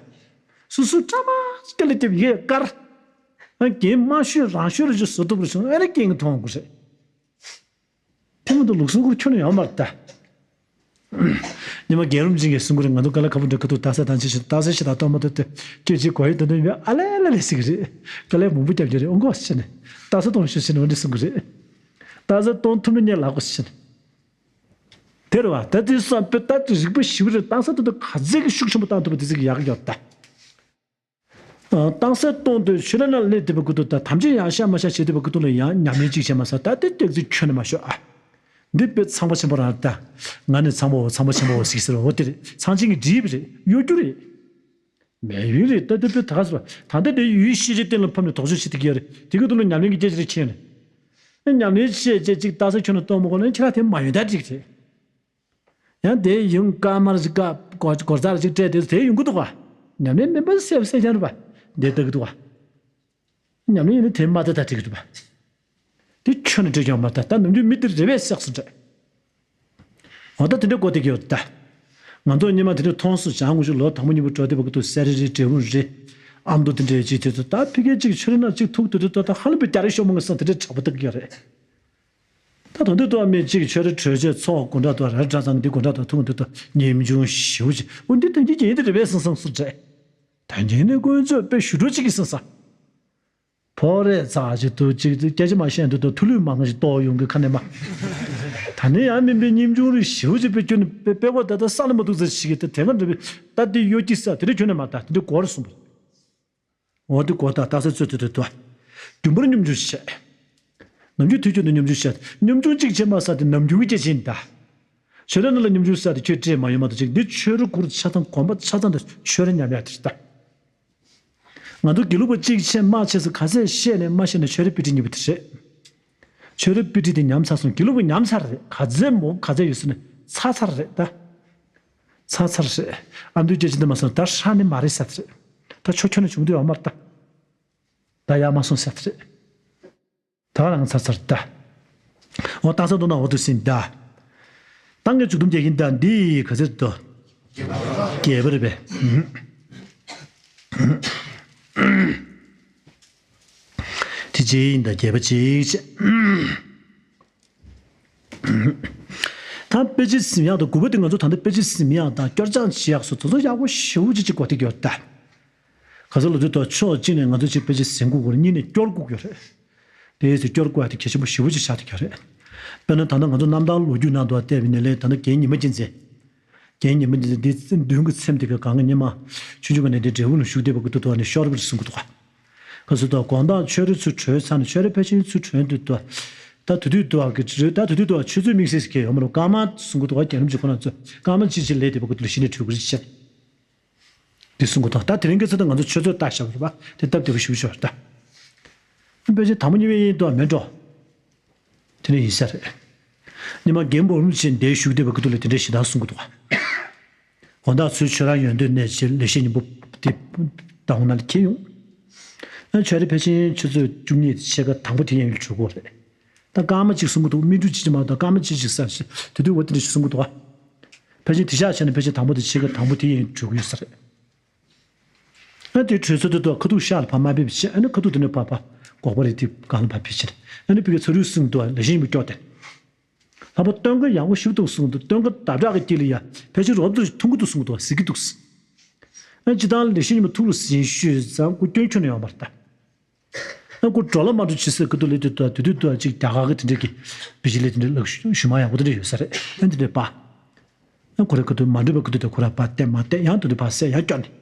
སོ་སོ་བཀྲ་མ་སྐད་ལ་རྒྱབ་ཡས་དཀར། ཨ་རྒན་མ་ཤོད་རང་ཤོད་རེ་ཅིག་བཟོ་ཐུབ་རེ་བྱུང་ཨ་རེ་རྒན་གྱི་མཐོང་དགོས་རེད། དེ་མ་གཏོགས་ལུགས་སྲོལ་ཁུར་ཁྱོན་ནས་ཡོད་མ་རེད་ད། ཉི་མ་རྒན་རབས་ཅན་གྱིས་གསུང་གི་རེད། ང་ཚོ་དཀའ་ལས་ཁག་པོ་འདྲ་ཁ་ཐུག་རྟགས་གསལ་དང་ཅི་ཞིག་རྟགས་གསལ་ཞིག་དང་གཏོང་མ་ཐུབ་དེ་སྐད་ཅིག་གོ་ཡི་དོན་དོན་ཡོད་ཨ་ལེ་ལེ་ལེ་ཟེར་གི་རེད། དཀའ་ལས་མང་པོ་རྒྱབ་ཀྱི་རེད་ཨོ་མགོ་ཟེར་ནས་རྟགས་གསལ་གཏོང་ཤོག་ཟེར་ནས་འོ་འདྲ་གསུང་གི་རེད། རྟགས་གསལ་གཏོང་ཐུབ་ན་ངས་ལགས་གོ་ཟེར་ནས། དེ་རེད་བ་ད་དེ་བསམ་པའི་ལྟ་དེ་རིག་པ་ཞིབ་རེད་རྟགས་གསལ་གཏོང་དུས་ག་ཚད་ཀྱི་ཤུགས་ཆེན་པོ་བཏང་ཐུབ་པ་དེ་ཚིག་གི་ཡག་གི་ཡོད་ད། རྟགས་གསལ་གཏོང་དུས་ཆོས་ར་ན་སླེབས་བསྡད་པའི་སྐུ་ཐུག་དང་དམ་ཅན་ཡང་ཤ་མ་ཤ་བྱེད་བསྡད་པའི་སྐུ་ཐུག་ལ་ཡང་ཉམས་ལེན་གཅིག་བྱས་མ་ཟ་ད་དེ་སྟེགས་ཚིག་ཁྱོན་ནས་མ་ཤོད་ཨ། འདི་དཔེ་ཚངས་པ་ཆེན་པོ་རང་ལྟ། ང་ནི་ཚངས་པའོ་ཚངས་པ་ཆེན་པོའོ་ཟིག་ཟེར་བ་འོ་དེ་རེད་ཚངས་ཆེན་གྱི་འདྲིས་པ་རེད་གཡོ་སྒྱུ་རེད། མེད་ཡུན་རེད་ད་དེ་དཔེ་ད་ག་ཟེར་བ་ད་ལྟ་དེ་ཡུལ་ཤེས་བྱའི་སྟེང་ལ་ཕབ་ནས་དོགས་གཅོད་བྱེད་ཐུབ་ཀྱི་ཡོད་རེད་དེ་གི་ཐོག་ལ་ཉམས་ལེན་གྱི་སྐད་ཆ་རེ་ཁྱེར་ནས། ཨ་ཉམས་ལེན་བྱས་རྗེས་གཅིག་རྟགས་གསལ་ཁྱོན་ནས་གཏོང་མ་དགོས་ན་ཁྱེད་རང་དེ་མ་ཡོན་ད་འགྲིག་རེད། ཡང་དེ་ཡུན་སྐར་མར་ཅིག་སྐར་སྒོར་སྒོར་རྩར་ཅིག་སྤྲད་དེ་དེ་ཡོང་གི་འདུག་ག་ཉམས་ལེན་མིན་པ་གསལ་པོ་གསལ་རྐྱང་རེད་པ། འདི་ལྟ་གི་འདུག་ག་ཉམས་ལེན་ཡིན་ན་དེ་མ་ལྟ་ད་འགྲིག་གི་འདུག་པ། དེ་ཁྱོན་ནས་འགྲིག་ཡོང་མ་ལྟ་ད་ནམ་རྒྱུན་མི་དེ་རེ་བས་བསགས་སུ་འདྲ། འོ་ད་དེ་འདྲ་གོ་བདེ་གི་ཡོད་ད། ང་ཚོ་སྔོན་མ་དེ་འདྲ་མཐོང་སོང་བྱང་ངོ་ཆུ་ལོ་དང་པོ་གཉིས་པོ་འགྲོ་བདེ་བ་གི་འདུག་སེ་རེ་རེ་འབྲས་བུ་རེ། ཨ་མདོ་དེ་འདྲའི་ཅིག་དེ་ཚོ་ད་ཕི་གེ་ཅིག་ཆུ་རེ་ན་ཅིག་ཐུག་དེ་དེ་ད་ཧ་ལམ་པའི་རྒྱ་རེ་ཤོག་མོ་ངེ་སང་དེ་འདྲའི་དྲག་པོ་ལྟ་གི་ཡོད་རེད། ད་དོན་དུ་ལྟོས་མེད་ཅིག་ཆོས་ར་གྲོལ་བྱས་ཚོགས་དགོན་གྲྭ་དུ་ར་གྲྭ་ཚང་འདི་དགོན་གྲྭ་དུ་ཐུག་འདི་དུ་ཉིན་ཆུང་ཞེའུ་ཅིག་འོ་འདི་དོན་གྱི་རྒྱན་འདི་རེ་བས་སང་སང་སུ་འདྲ། དོན་གྱི་ནི་དཀོན་མཆོག་དཔེ་ཞུ་འགྲོ་ཅིག་གི་སང་སང་། ཕོ་རེ་ཚ་ཅིག་ཏུ་ཅིག་སྐད་ཆ་མ་བཤད་འདུག་ཏུ་ཐུ་ལུས་མང་ཞིག་གཏོགས་ཡོང་གི་ཁ་ནས་མ། ད་ནི་ཡང་མིན་པའི་ཉིན་ཆུང་རེ་ཞེའུ་ཅིག་དཔེ་སྐྱོན་ནི་དཔེ་དཔེ་བ་ད་ལྟ་ས་ལ་མ་ཐུག་ཚ་ཞིག་གི་ད་དེ་ག་འདྲ་བའི་ད་དེ་གཡོ་སྐྱིད་ས་དེ་འདྲ་ཁྱོན་ནས་མ་ད་དེ་འདྲ་གོ་རེ་སོང་བ། འོ་དེ་གོ་ད་ལྟ་ས་ཚོད་དུ་དུ་དུ། རྒྱུན་པར་སྙོམས་འཇུག་བྱས། ནམ་རྒྱུན་དུས་རྒྱུན་དུ་སྙོམས་འཇུག་བྱས། སྙོམས་འཇུག་གཅིག་བྱས་མ་ས་དེ་ནམ་རྒྱུན་གྱི་སྐྱེ་ཆེན་ད། ཆོས་ར་ནང་ལ་སྙོམས་འཇུག་ས་དེ་ཁྱོད་སྤྲད་མ་ཡོད་མ་གཏོགས་ཅིག་འདི་ཆོས་ར་གུར་ཆ་ཚང་གོམ་པ་ཆ་ཚང་དུ་ཆོས་ར་ཉམས་ཡག་དེ་ད། ང་ཚོ་དགེ་ལུགས་པ་གཅིག་བྱས་མ་བྱས་སུ་ག་ཚད་བཤད་ནས་མ་བཤད་ནས་ཆོས་ར་དཔེ་ཁྲིད་གཉིས་པོ་དེ་རེད། ཆོས་ར་དཔེ་ཁྲིད་དེ་ཉམས་ཚར་སོང་དགེ་ལུགས་པ་ཉམས་ཚར་རེད་ག་ཚད་མོ་ག་ཚད་ཡོད་སོང་ནས་ཚར་ཚར་རེད་ད། ཚར་ཚར་རེད། ཨ་མདོའི་སྐད་ཆ་འདི་མ་སོང་ད་ཧྲ་ནི་མ་རེད་ས་དེ་རེད། ད་ཆོ་ཁྱོན་ནས་བྱུང་དུས་ཡོད་མ་རེད་ད། ད་ཡག་མ་སོང་ས་དེ་རེད། ད་རང་ཚར་ཚར་ད། འོ་ད་ས་འདུག་ན་འོ་དུ་ཟིན་ད། ཏང་གི་བཅུ་དུམ་རྒྱག་གིན་ད་འདི་ག་ཚོད་དོ། རྒྱས་པ་རེད་པས། དེ་རྗེས་ཡིན་ད་རྒྱས་པ་ཅིག་བྱས། ད་དཔེ་ཆ་ཟིན་ཡག་དང་དགུ་པ་དེ་ང་ཚོ་ད་ལྟ་དཔེ་ཆ་ཟིན་ཡག་དང་སྐྱོར་སྦྱང་བྱེད་ཡག་སོགས་དེ་ཚོ་ཡག་པོ་ཞེ་པོ་ཅིག་ཅིག་གོ་བདེ་གི་ཡོད་ད། ག་ཚོད་ལ་དུས་ཐོག་ཕྱོགས་གཅིག་ནས་ང་ཚོ་ཅིག་དཔེ་ཆ་ཟིན་དགོས་ཀྱི་རེད་གཉིས་ནས་སྐྱོར་དགོས་ཀྱི་རེད། དེའི་ཚེ་སྐྱོར་དགོས་ཡག་དེ་གལ་ཆེན་པོ་ཞེ་པོ་ཅིག་ཆགས་བསྡད་ཀྱི་རེད། དཔེར་ན་ད་ལྟ་ང་ཚོ་གནམ་ཐང་ལོ་རྒྱུས་ནང་དུ་བལྟས་པ་ཡིན་ན་ལས་ད་ལྟ་རྒན་ཉི་མ་རྒྱལ་མཚན། རྒན་ཉི་མ་རྒྱལ་མཚན་འདི་མདུན་གྱི་མཚམས་དེ་ག་གང་གི་ཉི་མ་ཆུང་ཆུང་ག་ནས་དེ་འབྲས་བུ་ལ་ཞུགས་བསྡད་པ་གི་ཏུ་ཏུ་ནས་ཤོར་བར་གསུང་གི་འདུག་ག་ག་ཚོད་ད་དགོང་དག་ཆོས་རེ་ཚུར་གྲོལ་ཚར་ནས་ཆོས་རེ་ཕལ་ཆེར་ཚུར་གྲོལ་འདུག་ཏུ། ད་དུ་དུས་དུ་བ་གི་ད་དུ་དུས་དུ་བ་ཆུ་ཚོད་དམིགས་བསལ་ཞིག་གི་ཡོད་མ་རུང་སྐར་མ་གསུང་གི་འདུག་ག་རྒན་རིམ་གྱི་ཁོ་ན་ཚོ་སྐར་མ་ཅི་ཅི་ལས་བསྡད་པ་གི་ཏུ་ལ་གཞི་ནས་གྲོལ་གི་རེད་ཅེས། དེ་གསུང་གི་འདུག་ད་དེ་རིང་གི་ཚེ་ད་ང་ཚོ་ཆོས་ཚོད་ལྟ་བཞག་པ་རེད་པ་དེ་སྟབས་བདེ་པོ་ཞེ་པོ་ཅིག་ཡོད་རེད་ད། དཔེ་ཆ་དང་པོ་གཉིས་པ་ཡིན་དུ་མེད་འགྲོ། དེ་ནས་ཡིན་ས་རེད། ཉི་མ་རྒན་པོ་རིན་པོ་ཆེ་འདིར་བཞུགས་བསྡད་པ་གི་ཐོག་ལ་དེ་འདྲའི་ཞེ་སྡང་གསུང་གི་འདུག་ག་དགོང་དག་ཚུར་ཆོས་ར་ཡོང་དུས་ནས་ལེགས་བཤད་སྙིང་པོ་དེ་ད་འོང་ན་ལ་འཁྱེར་ཡོང་། ཨ་ཆོས་ར་ཕལ་ཆེར་ཆུ་ཚོད་བཅུ་གཉིས་དེ་ཕྱེད་ཀ་དང་པོ་དེ་ཡན་ཡུལ་གྲོལ་གི་རེད། ད་སྐར་མ་གཅིག་གསུང་གི་འདུག་སྨིན་དྲུག་གཅིག་ཅིག་མ་གཏོགས་སྐར་མ་གཅིག་ཅིག་ས་དེ་དུས་འོ་དེ་འདྲ་ཞིག་གསུང་གི་འདུག་ག་ཕལ་ཆེར་དེ་ཤག་བྱས་ན་ཕལ་ཆེར་དང་པོ་དེ་ཕྱེད་ཀ་དང་པོ་དེ་ཡན་ཡུལ་གྲོལ་གི་ཡོད་ས་རེད། ཨ་དེ་གྲོལ་ཚར་དུས་དུ་ཁ་ཐུག་ཤར་ལ་ཕར་མ་ཕེབས་བྱས་ཨ་ནི་ཁ་ཐུག་དེ་ནས་ཕར་ཕར་འགོག་པ་རེད་དེ་སྒང་ལ་ཕར་ཕེབས་བྱས་ཨ་ནི་ཕ་གི་ཚ་རུས་གསུམ་དུ་ལེགས་བཤད་སྙིང་པོ་སྐྱོར་ཏེ། ལྷག་པར་སྟོན་ཁ་ཡག་པོ་ཞིག་འདུག་གསུངས་འདུག་སྟོན་ཁ་འདབ་ཆགས་ཀྱི་དཀྱིལ་ལ་ཡ་ཕལ་ཆེར་རོབ་ཏུ་མཐོང་གི་འདུག་གསུངས་འདུག་གཟིགས་ཀྱི་འདུག་ཨ་སྤྱིར་བཏང་ལེགས་བཤད་སྙིང་པོ་ཐུགས་ལ་ཟིན་ཤོས་ཙང་སྐུ་སྐྱོན་ཁྱོན་ནས་ཡོད་མ་རེད་ད། ཨ་སྐུ་འགྲོ་ལ་མ་འགྲོ་ཇི་སྲིད་ཀྱི་དུ་ལས་དུ་དུ་དུ་དུ་དུ་ཅིག་རྒྱ་གར་གྱི་དེ་འདྲས་ཀྱི་བི་ཇི་ལས་དེ་འདྲས་ལག་ཞུ་མ་ཡག་པོ་དེ་འདྲས་ཡོད་ས་རེད་ཨ་དེ་འདྲས་པ། ཨ་ཁོ་རེ་ཀྱི་དུ་མ་འགྲོ་བའི་ཀྱི་དུ་དེ་ཁོ་ར་པ་བལྟས་མ་བལྟས་ཡང་དུ་དུ་ཕར་བསད་ཡང་སྐྱོན་ནས།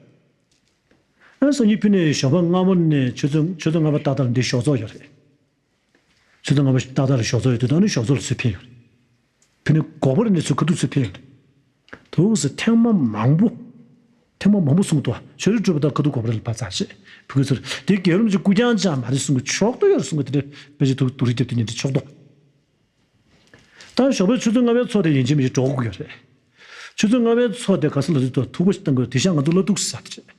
ཨ་སང་ཉིན་ཕུ་ནས་ཞོགས་པ་སྔ་མོ་ནས་ཆུ་ཚོད་ཆུ་ཚོད་ལྔ་པ་ཏག་ཏག་ལ་འདི་ཞོགས་ཚོགས་ཡོད་རེད། ཆུ་ཚོད་ལྔ་པ་ཏག་ཏག་ལ་ཞོགས་ཚོགས་ཡོད་དུས་ད་ནི་ཞོགས་ཚོགས་ལ་ཚུར་ཕེབས་ཡོད་རེད། ཕུ་ནས་འགོག་པ་རེ་ནས་ཚུར་ཁ་ཐུག་ཚུར་ཕེབས་ཡོད་རེད། དུ་སི་ཐེངས་མ་མང་པོ། ཐེངས་མ་མང་པོ་གསུངས་འདུག་ཆོས་རིག་སྤྲུལ་པ་དང་ཁ་ཐུག་གོ་བ་རེ་ལ་ཕར་ཚར་ཞེས་བུ་གུ་ཚོར་དེ་རྒྱལ་རོམ་གྱི་སྐུ་རྐྱང་ཅང་མ་རེད་གསུང་གི་ཆོག་ཏུ་ཡོད་གསུང་གི་དེ་འདྲའི་དཔེ་ཆ་ཐུག་དུ་རིག་རྒྱབ་དེ་ཉིན་དེ་ཆོག་ཏུ། ད་ཞོགས་པའི་ཆུ་ཚོད་ལྔ་པའི་ཚོགས་དེ་ཡིན་གཅིག་མིན་གཅིག་འགྲོ་དགོས་ཀྱི་རེད། ཆུ་ཚོད་ལྔ་པའི་ཚོགས་དེ་ག་ས་ལ་ཚུད་དུ་ཐུག་པ་ཞིག་བཏང་དགོས་དེ་ཤ་ང་ཚོ་ལ་ཐུག་ས་དེ་རེད།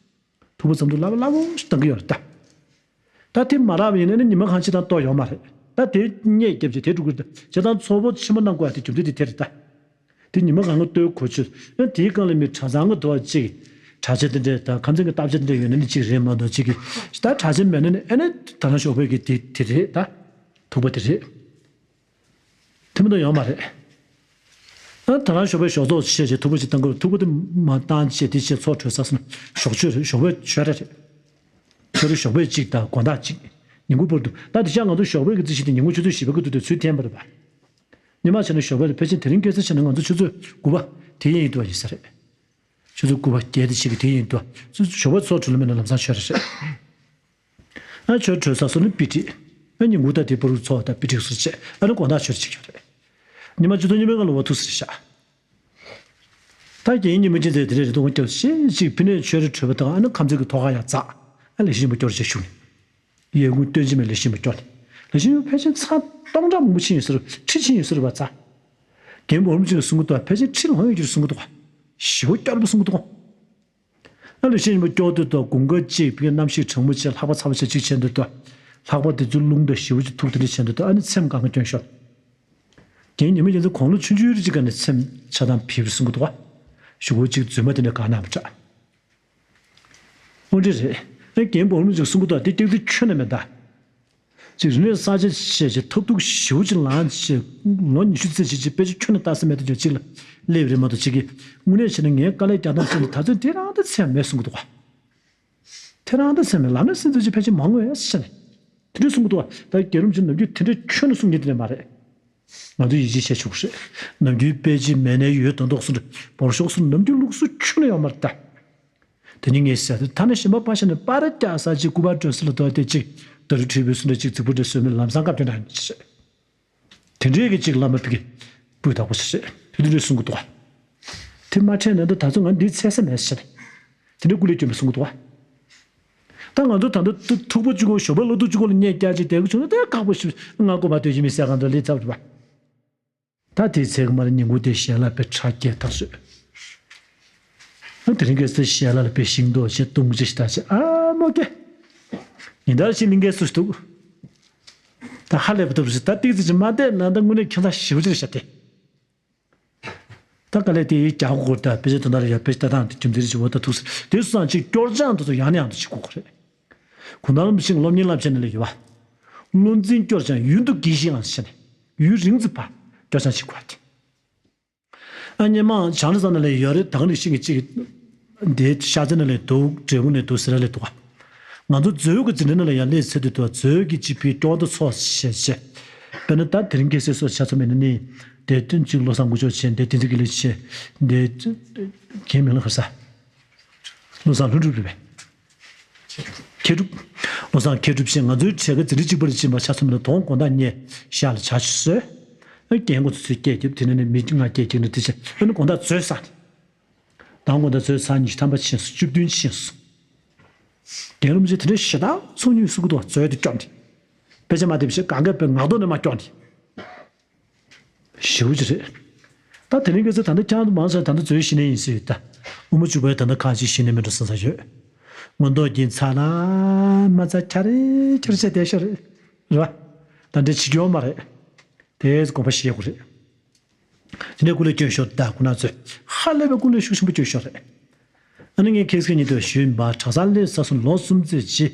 ཐུག་པ་ཙམ་དུ་སླ་པོ་སླ་པོ་ཞིག་བཏང་གི་ཡོད་རེད་ད། ད་དེ་མ་རག་པ་ཡིན་ན་ནི་ཉི་མ་གང་ཅི་དང་ལྟོ་ཡོང་མ་རེད། ད་དེ་གཉེར་རྒྱབ་ཅིག་དེ་འགྲོ་གི་རེད་ད། བྱས་ཙང་ཚོགས་པ་ཆེན་པོ་གནང་དགོས་ཡ་དེ་རྒྱུ་མཚན་དེ་དེ་རེད་ད། དེ་ཉི་མ་གང་ག་ལྟོས་གོ་ཆོད། ཨ་དེའི་སྒང་ལ་མི་གྲྭ་ཚང་གི་དོ་གཅིག་གྲྭ་ཆས་དེ་འདྲས་དང་ཁམས་ཚན་གྱི་བརྟག་དཔྱད་དེ་འདྲས་ཡོད་ན་ནི་གཅིག་རེད་མ་གཏོགས་གཅིག་གི་ད་གྲྭ་ཆས་མེད་ན་ནི་ཨ་ནི་ད་རང་ཞོགས་པའི་གི་དེ་དེ་རེད་ད། ཐུག་པ་དེ་རེད། དེ་མི་འདུག་ཡོང་མ་རེད། ཨ་ད་རང་ཞོགས་པའི་ཞོགས་ཚོགས་བྱས་བྱས་ཐུག་པ་ཅིག་བཏང་དགོས། ཐུག་པ་དེ་མ་བཏང་བྱས་དེ་བྱས་ཚོགས་གྲོལ་ཚར་སོང་ན་ཞོགས་ཆོས་རེད། ཞོགས་པའི་ཆོས་ར་རེད། ཆོས་རེད། ཞོགས་པའི་གཅིག་དང་དགོང་དག་གཅིག་ཉིན་གུང་བར་དུ། ད་དེ་ཤག་ང་ཚོ་ཞོགས་པའི་གི་རྩིས་གཞི་དེ་ཉིན་གུང་ཆུ་ཚོད་བཞི་པ་གི་དུས་དེ་ཚུལ་འཐེན་པ་རེད་པ། ཉི་མ་བྱས་ན་ཞོགས་པ་རེད། ཕལ་ཆེར་དེ་རིང་ཁ་སང་བྱས་ན་ང་ཚོ་ཆུ་ཚོད་དགུ་པ་དེ་ཡིན་འདུག་ཡིན་ས་རེད། ཆུ་ཚོད་དགུ་པ་བརྒྱད་དེ་ཅིག་གི་དེ་ཡིན་འདུག་ཞོགས་པ་ཚོགས་གྲོལ་མེད་ན་ལམ་སང་ཆོས་རེད་རེད། ཨ་ཆོས་གྲོལ་ཚར་སོང་ན་དཔེ་ཁྲིད། ཨ་ཉིན་གུང་ད་དེ་པུ་རུ་ཚོགས་དང་དཔེ་ཁྲིད་སུ་བྱས། ཨ་ནི་དགོང་དག་ཆོས་རེད་ཅིག་ཡོད་རེད། ཉི་མ་བཅུ་ཐམ་ཉི་མའི་སྒང་ལ་འོ་ཐུག་སེ་རེད་ཤག་ད་རྒྱལ་ཡིན་ཉི་མ་ཅན་ཚེ་དེ་རེད་རེད་འདུག་སྐྱབས་ཤེས་ཅིག་ཕི་ནས་ཆོས་རེ་གྲོལ་བ་དང་ཨ་ནི་ཁམས་ཚན་གྱི་ཐོག་ཁ་ཡར་འཛེགས། ཨ་ལེགས་བཤད་ཆེན་པོ་སྐྱོར་བྱས་བཞུགས་ནས། ཡས་ཀུན་སྟོན་ཅི་མེད་ལེགས་བཤད་ཆེན་པོ་སྐྱོར་ནས། ལེགས་བཤད་ཆེན་པོ་ཕལ་ཆེར་ཚར་སྟོང་ཕྲག་མང་པོ་ཕྱིན་ཡོད་ཟེར། ཁྲི་ཕྱིན་ཡོད་ཟེར་བ་ཚ། རྒན་འབུམ་རམས་ཅིག་གསུང་གི་འདུག་ཕལ་ཆེར་ཁྲི་ལོངས་ཡོད་ཀྱི་རེད་གསུང་གི་འདུག་ཞེ་པོ་སྐྱོར་པོ་གསུང་གི་འདུག་ཨ་ལེགས་བཤད་ཆེན་པོ་སྐྱོར་དུས་དང་དགུན་ཁ་གཅིག་ཕ་གི་གནམ་གཤིས་གྲང་མོ་བྱས་ལྷགས་པ་ཚ་པོ་བྱས་གཅིག་བྱས་འདུག་དང་། ལྷགས་པ་དེ་ཚོའི་རླུང་དང་ཞེ་པོ་ཅིག་ཐུག་དེ་འདྲ་བྱས་འདུག་དང་ཨ་ནི་ཚེམས་གང་ག་སྐྱོན་ཤོར། རྒན་ཉི་མ་རྒྱལ་མཚན་དགུང་ལོ་ཆུང་ཆུང་རེ་ཅིག་ག་ནས་ཚེམས་ཆགས་སྡང་ཕེབས་རེད་གསུང་གི་འདུག་ག་ཞེ་པོ་ཅིག་རྫུན་མ་དེ་འདྲ་གང་ན་མི་དྲག་དངོས་འབྲེལ་རེད། ཨེ་རྒན་འབུམ་རམས་ཅིག་གསུང་གི་འདུག་དེ་སྐྱག་རྫུན་ཁྱོན་ནས་མེད་ད། ཅིག་རིག་གནས་གསར་བརྗེ་བྱས་ཅིག་ཐབས་སྡུག་ཞེ་པོ་ཅིག་ལངས་བྱས་ལོ་ཉི་ཤུ་རྩ་གཅིག་ཅིག་དཔེ་ཆ་ཁྱོན་ནས་ལྟ་ས་མེད་དུ་གྱུར་ཅིག་ལ་སླེབས་རེད་མ་གཏོགས་ཅིག་གིས་དངོས་གནས་བྱས་ན་ངས་དཀའ་ལས་རྒྱག་སྟངས་བྱས་ནས་ད་ཚོད་དེ་རང་ད་ཚད་མེད་གསུང་གི་འདུག་ག་དེ་རང་ད་ཚད་མེད་ལབ་ན་སེམས་ཚོད་ཅིག་ཕལ་ཆེར་མང་བས་ཟེར་ནས་དེ་འདྲས་གསུང་གི་འདུག་ག་ད་རྒན་རབས་ཅིག་ནམ་རྒྱུན་དེ་འདྲས་ཁྱོན་ནས་གསུང་མཁན་དེ་འདྲས་མ་རེད། ང་ཚོས་ཡིད་ཆེས་བྱེད་ཆོག་གི་རེད། ནམ་རྒྱུན་དཔེ་ཆའི་མལ་ནས་ཡོད་དོན་དག་གསུང་རེད་བོར་ཤོག་གསུང་ནམ་རྒྱུན་ལུགས་སྲོལ་ཁྱོན་ནས་ཡོད་མ་རེད་ད། དེ་ནི་ངས་ཟེར་དུས་ཐ་ན་གཞན་པ་པ་ཤ་ནས་པར་རྒྱག་ས་ཅིག་སྐུ་པར་སྤྲོད་ས་ལ་དོ་དེ་ཅིག་ད་རུ་བྲིས་པའི་སུ་འདྲ་ཅིག་རྫིག་པོ་འདྲ་བཟོས་མེད་ལམ་སང་བཀའ་བཀྱོན་འདྲ་ཡིན་ཞེས། དེ་འདྲའི་གི་ཅིག་བླ་མ་ཕ་གི་སྤུས་དག་པོ་ཞེས་དེ་འདྲའི་གསུང་གི་འདུག་ག་དེ་མ་ཁྲེལ་ན་ད་ད་ཚོ་ང་འདི་འཚལ་ས་མེད་ཞེས། དེ་འདྲའི་སྐུ་ལས་སྐྱོན་པ་གསུང་གི་འདུག་ག་ད་ང་ཚོ་ད་ལྟ་ཐུག་པ་གཅིག་གོ་ཞོགས་པའི་ལོ་ཐུག་གཅིག་གོ་ལ་བརྙས་བསྐྱར་ཅིག་བསྡད་གི་བྱུང་ན་དེ་ཁག་པོ་ཞིག་ང་སྐུ་པར་སྟོན་གྱི་མི་ཟེར་གང་འདྲ་ལས་ཚབ་རེད་པ། ད་དེའི་ཚེ་གི་མར་ཉིན་གུང་དེ་ཞལ་ལག་པའི་ཁྲག་སྐྱེལ་ཐག་ཆོད། ཨ་དེ་རིང་ཁ་སང་ཞལ་ལག་ལ་དཔེ་ཤིང་ཏོག་བྱས་བཏུང་བྱས་ཞིག་ད་བྱས་ཨ་མོ་སྐྱེ། ཉིན་ལྟར་ཞིག་གླིང་གའི་སུ་ཞིག་འདུག་ད་ཧ་ལས་པ་ཐུབ་ཞིག་ད་ཏིག་ཙི་ཅིག་མ་བལྟས་ན་ད་དངོས་གནས་ཁྱད་མཚར་ཞེ་པོ་ཅིག་རེད་ཤག་དེ། ད་དཀའ་ལས་དེ་རྒྱག་དགོས་ད་དཔེ་ཆ་དོན་དག་ལ་ཡ་དཔེ་ཆ་ལྟ་སྟངས་དེ་རྒྱུ་མཚན་རེ་ཞིག་འོ་ད་ཐུག་ས་དེ་སུ་སང་ཅིག་སྐྱོར་སྦྱང་དེ་ཚོ་ཡང་ནས་ཡང་དུ་བྱེད་དགོས་ཀྱི་རེད། གུང་ཐང་རིན་པོ་ཆེ་སློབ་གཉེར་བསླབ་བྱ་ནང་ལ་ཡོད་པ། བློ་འཛིན་སྐྱོར་སྦྱང་ཡུན་དུ་དགེ་ཞིང་ངང་ཟེར་ནས་ཡུན་རིང་ཙམ་བར་སྐྱོར་སྦྱང་བྱེད་དགོས་ཏེ། ཨ་སྔོན་མ་བྱང་རི་ས་ནང་ལ་ཡོད་རེད་ད་ག་ནས་ཤིང་གི་གཅིག་འདི་ཤ་ཚ་ནང་ལ་འདུག་འབྲས་སྤུངས་ནས་འདུག་སེ་ར་ལས་འདུག་ག་ང་ཚོ་མཛོད་ཀྱི་འཛིན་གྲྭ་ནང་ལ་ཡང་སླེབས་ཚར་དུས་འདུག་མཛོད་ཀྱི་སྤྱི་ཕིའི་སྐྱོར་ཟླ་ཚོགས་ཞེས་བྱས། དཔེར་ན་ད་དེ་རིང་ཁ་སང་སོགས་ཆ་ཚང་མེད་ན་ནི་དེ་དོན་གཅིག་བློ་བཟང་དགུ་མཆོག་བྱས་འདི་བསྟན་འཛིན་དགེ་ལེགས་བྱས་འདི་རྒན་མིང་ལ་ཧར་ས། བློ་བཟང་ལྷུན་གྲུབ་རེད་པས། མཁས་གྲུབ། བློ་བཟང་མཁས་གྲུབ་ཆེན་ང་ཚོའི་གྲས་ཀ་འཛིན་གྲྭ་གཅིག་པ་ལ་ཕྱིན་པ་ཆ་ཚང་མ་ལ་དོང་དགོང་དག་ཉལ་ཤག་ལ་ཇ་ཆུ་བཟོས། རྒན་ཁོ་ཚོ་ཚོས་སྐད་རྒྱབ་དེ་ནས་ནི་མི་ལྔ་སྐད་རྒྱབ་ནས་དེ་བྱས་ཨ་ནི་དགོང་དག་ཚོས་ཟ། དང་དགོང་དག་ཚོས་ཟ་ཉི་ཤུ་ཐམ་པ་ཕྱིན་སོང་བཅུ་བདུན་ཕྱིན་སོང་། རྒན་རབས་ཆེན་དེ་འདྲའི་ཞེ་དྲག་ཚོགས་ཉུང་སུ་གི་དོ་ཚོས་དེ་སྐྱོན་དེ། དཔེ་ཆ་མ་བལྟས་པ་ཞིག་གང་ག་པའི་ངག་ཐོག་ནས་མ་སྐྱོན་དེ། ཞེ་པོ་ཅིག་རེད། ད་དེ་རིང་ཁ་སང་ད་ལྟ་ཁྱང་དུ་མང་ས་ད་ལྟ་ཚོའི་གཞི་ནས་ཡིན་སྲིད་ད། དབུ་མ་བཅུ་པའི་ད་ལྟ་ཁ་ཅིག་གཞི་ནས་མི་འགྲོ་བསམ་ས་ཡོད། མངོན་རྟོགས་ཀྱི་ཚ་ལ་མ་ཚ་ཁྱ་རེ་ཁྱ་རེ་བྱས་བསྡད་ཤོག་རེད། རེད་བ། ད་འདྲ་བྱེད་ཀྱི་ཡོད་མ་རེད། དེས་དགོངས་པ་བཞེས་དགོས་རེད། དེ་ནས་སྐུ་ལས་སྐྱོན་ཤོར་ད་ཁོ་ན་ཚོས་ཧ་ལས་པའི་སྐུ་ལས་ཤུགས་ཆེན་པོ་སྐྱོན་ཤོར་རེད། ཨ་ནི་ངས་ཁེ་སི་ཁེ་ཉིད་དུ་ཞུས་པ་གྲྭ་ཚང་ལས་ས་སུ་ལོ་གསུམ་ཙམ་རྗེས་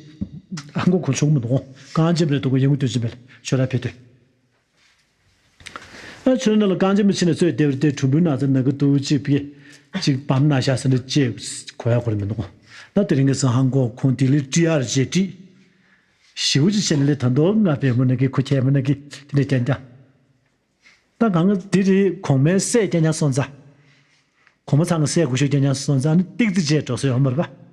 ཨ་མགོ་གོ་ཆོག་མི་འདུག་གང་ཅི་རེད་འདུག་གོ་ཡང་ངུ་དུ་ཅི་མེད་ཤོར་ར་ཕེ་ཏོས། ཨ་ཆུ་ནང་ལ་རྐང་རྗེན་པོ་ཕྱིན་ནས་གཙོས་བདེ་བར་བདེ་གྲུམ་བུའི་ནགས་ཚལ་ནང་གི་ཏུ་ཅིག་པི་ཅིག་བམ་ན་ཤ་ཟ་འདྲ་ཅེས་གོ་ཡ་གོ་རེ་མི་འདུག་ད་དེ་རིང་གི་སང་ཧང་གོ་ཁོང་དེ་ལས་ཀྲི་ཡར་རྗེས་ཀྲི། ཞིའུ་ཅི་བྱས་ནས་ལས་ད་མདོ་ང་བེ་མོ་ན་གི་ཁོ་ཁྱེད་མོ་ན་གི་དེ་ནས་ཀྱང་ཀྱང་། ད་གང་གི་དེ་རེད་གོང་མའི་སྲས་ཀྱང་ཀྱང་སོང་ཙང་། གོང་མ་ཚང་གི་སྲས་སྐུ་ཞབས་ཀྱང་ཀྱང་སོང་ཙང་ནི་ཏིག་ཙི་རྗེས་འགྲོ་ས་ཡོང་མ་རེད་པ།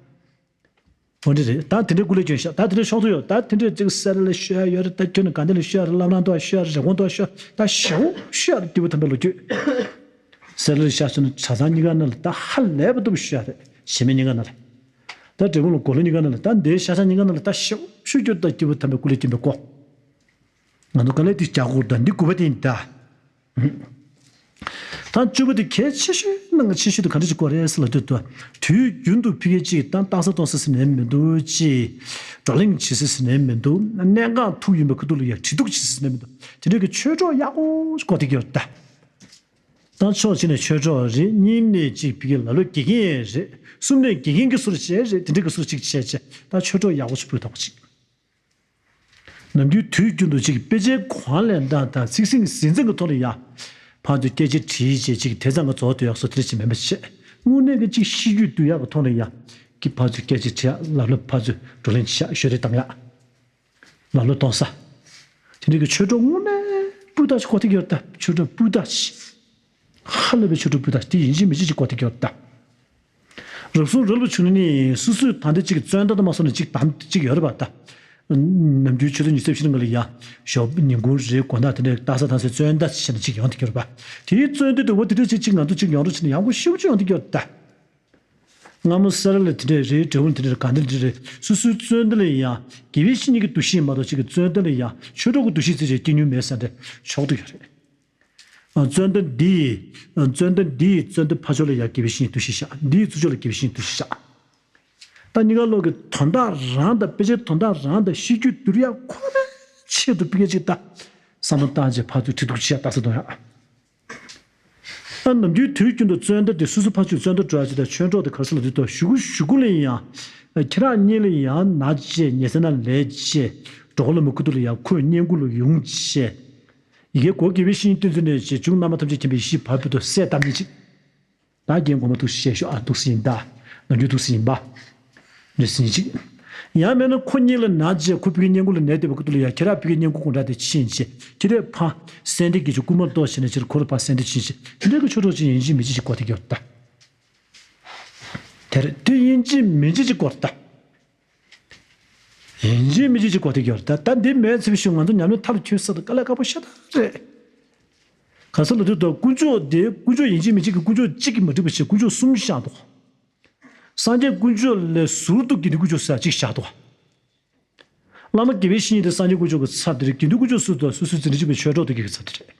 འོ་འདི་རེད་ད་དེ་འདྲའི་སྐུ་ལས་སྐྱོན་ཤག་ད་དེ་འདྲའི་ཤོག་ཐུ་ཡོད་ད་དེ་འདྲའི་ཅིག་སེ་ར་ལ་ཤོད་ཡ་ཡོད་རེད་ད་ཁྱོད་ནི་ག་འདི་ལ་ཤོད་ཡ་རེད་བླ་བྲང་ཐོག་ཤོད་ཡ་རེད་རི་གོང་ཐོག་ཤོད་ད་ཞེའུ་ཤོད་ཡ་རེད་སྐྱིད་པོ་ཐམ་པའི་ལོ་རྒྱུས། སེ་ར་ལ་ཤ་ཤོད་ནི་གྲྭ་ཚང་གཉིས་ཀ་ནང་ལ་ད་ཧ་ལས་པ་ཐུབ་ཤོད་ཡ་རེད་བྱེ་མའི་གཉིས་ཀ་ནང་ལ། ད་འབྲས་སྤུངས་ལ་གོ་ལ་གཉིས་ཀ་ནང་ལ་ད་འདིའི་ཤ་ཤ་གཉིས་ཀ་ནང་ལ་ད་ཞེའུ་ཤོད་རྒྱུ་ད་སྐྱིད་པོ་ཐམ་པའི་སྐུ་ལས་སྐྱོན་པའི་སྐོར། ང་ཚོ་དཀའ་ལས་འདི་རྒྱག་དགོས་ད་འདི་དགུ་པ་དེ་ཡིན་ད། ད་བཅུ་པ་དེ་གལ་ཆེ་ཤོས་ནང་གི་ཆེ་ཤོས་དེ་ག་འདྲ་ཞིག་དགོས་རེད་ཟེར་ལབ་དུས་དུས་རྒྱུན་དུ་ཕི་གེ་གཅིག་ད་ལྟ་ས་གཏོང་ས་ཟེར་ནས་མི་འདུག་ཅིག་བགྲོ་གླེང་བྱེད་ས་ཟེར་ནས་མི་འདུག་གནད་འགག་ཐུག་ཡིན་པའི་ཁུ་ཐུག་ལ་ཡ་དྲི་གཏུག་བྱེད་ས་ཟེར་ནས་མི་འདུག་དེ་འདྲའི་གི་ཆོས་གྲོགས་ཡག་པོ་ཞིག་དགོས་བསྡད་ཀྱི་ཡོད་ད། ད་ཕྱོགས་གཅིག་ནས་ཆོས་གྲོགས་རེད། གཉིས་ནས་གཅིག་ཕ་གི་ལ་ལོ་དགེ་རྒན་རེད། གསུམ་ནས་དགེ་རྒན་གྱི་ཟུར་བྱས་རེད། དེ་འདྲ་གི་ཟུར་གཅིག་བྱས་བྱས་ད་ཆོས་གྲོགས་ཡག་པོ་ཞིག་ཕུད་ཐུབ་པ་ཅིག་ནམ་རྒྱུན་དུས་རྒྱུན་དུ་ཅིག་དཔེ་ཆའི་གོ་བ་ལེན་སྟངས་དང་ཚིག་ཟིན་ཟིན་ཚིག་གི་ཐོག་ལ་ཡ། ཕར་ཚུར་སྐད་ཆ་དྲིས་བྱས་ཅིག་དེ་ཙམ་གྱི་རྫོགས་སྡོད་ཡག་བཟོ་དེ་འདྲ་ཅིག་མེད་པ་བྱས། དངོས་གནས་ཀྱི་ཅིག་ཤེས་རྒྱུད་བསྡུ་ཡག་གི་ཐོག་ལ་ཡ། གི་ཕར་ཚུར་སྐད་ཆ་དྲིས་ཡག་ལབ་ལབ་ཕར་ཚུར་བགྲོ་གླེང་བྱེད་ཡག་ཤོད་རེས་གཏོང་ཡག་ལ་ལོ་གཏོང་ས། དེ་འདྲ་གི་ཆོས་གྲོགས་དངོས་གནས་སྤུས་དག་ཅིག་གོ་ཐིག་ཡོད་ད། ཆོས་གྲོགས་སྤུས་དག་ཅིག་ཧ་ལས་པའི་ཆོས་གྲོགས་སྤུས་དག་དེ་ཡིན་གཅིག་མིན་གཅིག་ཅིག་གོ་ཐིག་ཡོད་ད། རབ་བྱུང་རབ་ལ་བྱུང་ནས་ནི་སོ་སོས་ད་འདི་གཅིག་བཙོན་ཟླ་དུ་མ་སོང་ནས་གཅིག་དམ་གཅིག་ཡོད་རེད་པ་ད། ནམ་རྒྱུན་ཆུ་ཚོད་ཉི་ཤུ་རྩ་བཞི་ནང་ལ་ཡ། ཞོགས་ཉིན་གུང་རེད། དགོང་དག་དེ་འདྲའི་ལྟ་ས་དང་སའི་བཙོན་ཟླ་ཆེ་ན་གཅིག་ཡོང་ཐིག་ཡོད་རེད་པ། དེའི་བཙོན་དུས་དུ་བ་དེ་འདྲ་ཅིག་གཅིག་ང་ཚོ་གཅིག་ཡོང་རོགས་བྱས་ནས་ཡག་པོ་ཞེ་པོ་ཅིག་ཡོང་ཐིག་ཡོད་ད། སྔ་མོ་ས་ར་ལ་དེ་འདྲས་རེད། དྲེའུ་ལ་དེ་འདྲས་རེད། ག་འདྲས་དེ་འདྲས་རེད། སོ་སོའི་བཙོན་ཟླ་ལ་ཡང་དགེ་བའི་བཤེས་གཉེན་གྱི་འདུ་ཤེས་མ་གཏོགས་གཅིག་གི་བཙོན་ཟླ་ལ་ཡང་ཆོས་གྲོགས་ཀྱི་འདུ་ཤེས་ཙམ་ཞིག་སྐྱེ་མྱོང་མེད་ས་འདྲ་ཆོག་ཏུ་ཡོད་རེད། ཨ། བཙོན་ཟླ་འདི་ཡི་ཨ། བཙོན་ཟླ་འདི་ཡི་བཙོན་ཟླ་ཕར་ཕྱོགས་ལ་ཡང་དགེ་བའི་བཤེས་གཉེན་འདུ་ཤེས་བཞག་འདི་ཡི་ཚུར་ཕྱོགས་ལ་དགེ་བའི་བཤེས་གཉེན་འདུ་ཤེས་བཞག་ད་གཉིས་ཀ་ལོག་གི་དོན་དག་རང་དང་དཔེ་ཆའི་དོན་དག་རང་དང་ཤེས་རྒྱུད་བསྡུར་ཡག་ཁོ་ནའི་ཆེད་དུ་ཕ་གི་གཅིག་ད་བསམ་བློ་བཏང་བྱས་ཕར་ཚུར་ཁྲིད་གཏུག་བྱེད་ཡག་ལྟ་ས་གཏོང་ཡག་ད་ནམ་རྒྱུན་དུས་རྒྱུན་དུ་བཙོན་ཟླ་དེ་སོ་སོ་ཕར་ཚུར་བཙོན་ཟླ་འགྲོ་ཡག་ཅིག་དང་ཆོས་གྲོགས་དེ་ག་རེ་ཟེར་ལབ་དུས་ད་གཞུག་གུ་གཞུག་གུ་ལ་ཡང་ཁྱེད་རང་གཉིས་ལ་ཡང་ན་བྱས་ཉལ་ས་ན་ལས་བྱས་གྲོགས་ལ་མི་ཁུ་ཐུག་ལ་ཡང་ཁོས་བསྙེན་བཀུར་ལ་ཡོང་བྱས་ཡི་གེ་གོ་དགེ་བའི་བཤེས་གཉེན་བསྟེན་ཚུལ་ནས་བྱས་བྱུང་རྣམ་པ་ཐམས་ཅད་མཁྱེན་པའི་ཡེ་ཤེས་བར་དུ་སད་བཏང་མཁན་ཅིག་ད་རྒན་གོང་མ་ཐུགས་བཞེས་ཤོག་ཨ། ཐུགས་སུ་ཡིན་ད། ང་རྒྱུ་ཐུགས་སུ་ཡིན་པ། འདི་སྲིད་ཅིག་ཡང་མིན་ན་ཁོ་གཉིས་ལ་ན་བྱས་ཁོ་ཕ་གི་བསྙེན་བཀུར་ལ་ནད་དེ་བ་ཁུ་ཐུག་ལ་ཡ་ཁྱེད་རང་ཕ་གི་བསྙེན་བཀུར་དགོངས་འགྲེལ་དེ་ཕྱིན་བྱས་ཁྱེད་རས་ཕ་སེམས་སྡེ་དགེ་ཆོས་སྐུལ་མ་གཏོགས་བྱས་ནས་ཕྱིར་ཁོ་ལ་ཕ་སེམས་སྡེ་ཕྱིན་བྱས་དེ་འདྲའི་གི་ཆོས་གྲོགས་ཅིག་ཡིན་གཅིག་མིན་གཅིག་ཅིག་གོ་ཐིག་ཡོད་ད། དེར་དེ་ཡིན་གཅིག་མིན་གཅིག་ཅིག་གོ་ད། ཡིན་གཅིག་མིན་གཅིག་ཅིག་གོ་ཐིག་ཡོད་ད། ད་འདི་མེད་ཚེ་བཞུགས་ང་ཚོ་ཉམས་ལེན་མཐར་འཁྱོལ་ས་དང་དཀའ་ལས་ཁག་པོ་ཤ་སྟག་རེད། ག་ས་ལ་དུས་དང་དཀོན་མཆོག་དེ་དཀོན་མཆོག་ཡིན་གཅིག་མིན་གཅིག་གི་དཀོན་མཆོག་གཅིག་གིས་མ་འགྲིག་པ་བྱས་དཀོན་མཆོག་གསུམ་བཞག་འདུག་སངས་རྒྱས་དཀོན་མཆོག་ལས་ཟུར་དུ་དགེ་འདུན་དཀོན་མཆོག་ཟེར་གཅིག་བཞག་འདུག་བླ་མ་དགེ་བའི་བཤེས་གཉེན་དེ་སངས་རྒྱས་དཀོན་མཆོག་གི་ཚབ་དེ་རེད། དགེ་འདུན་དཀོན་མཆོག་ཟུར་དུ་སོ་སོའི་འཛིན་གྲྭ་གཅིག་པའི་ཆོས་གྲོགས་དེ་གི་ཚབ་དེ་རེད།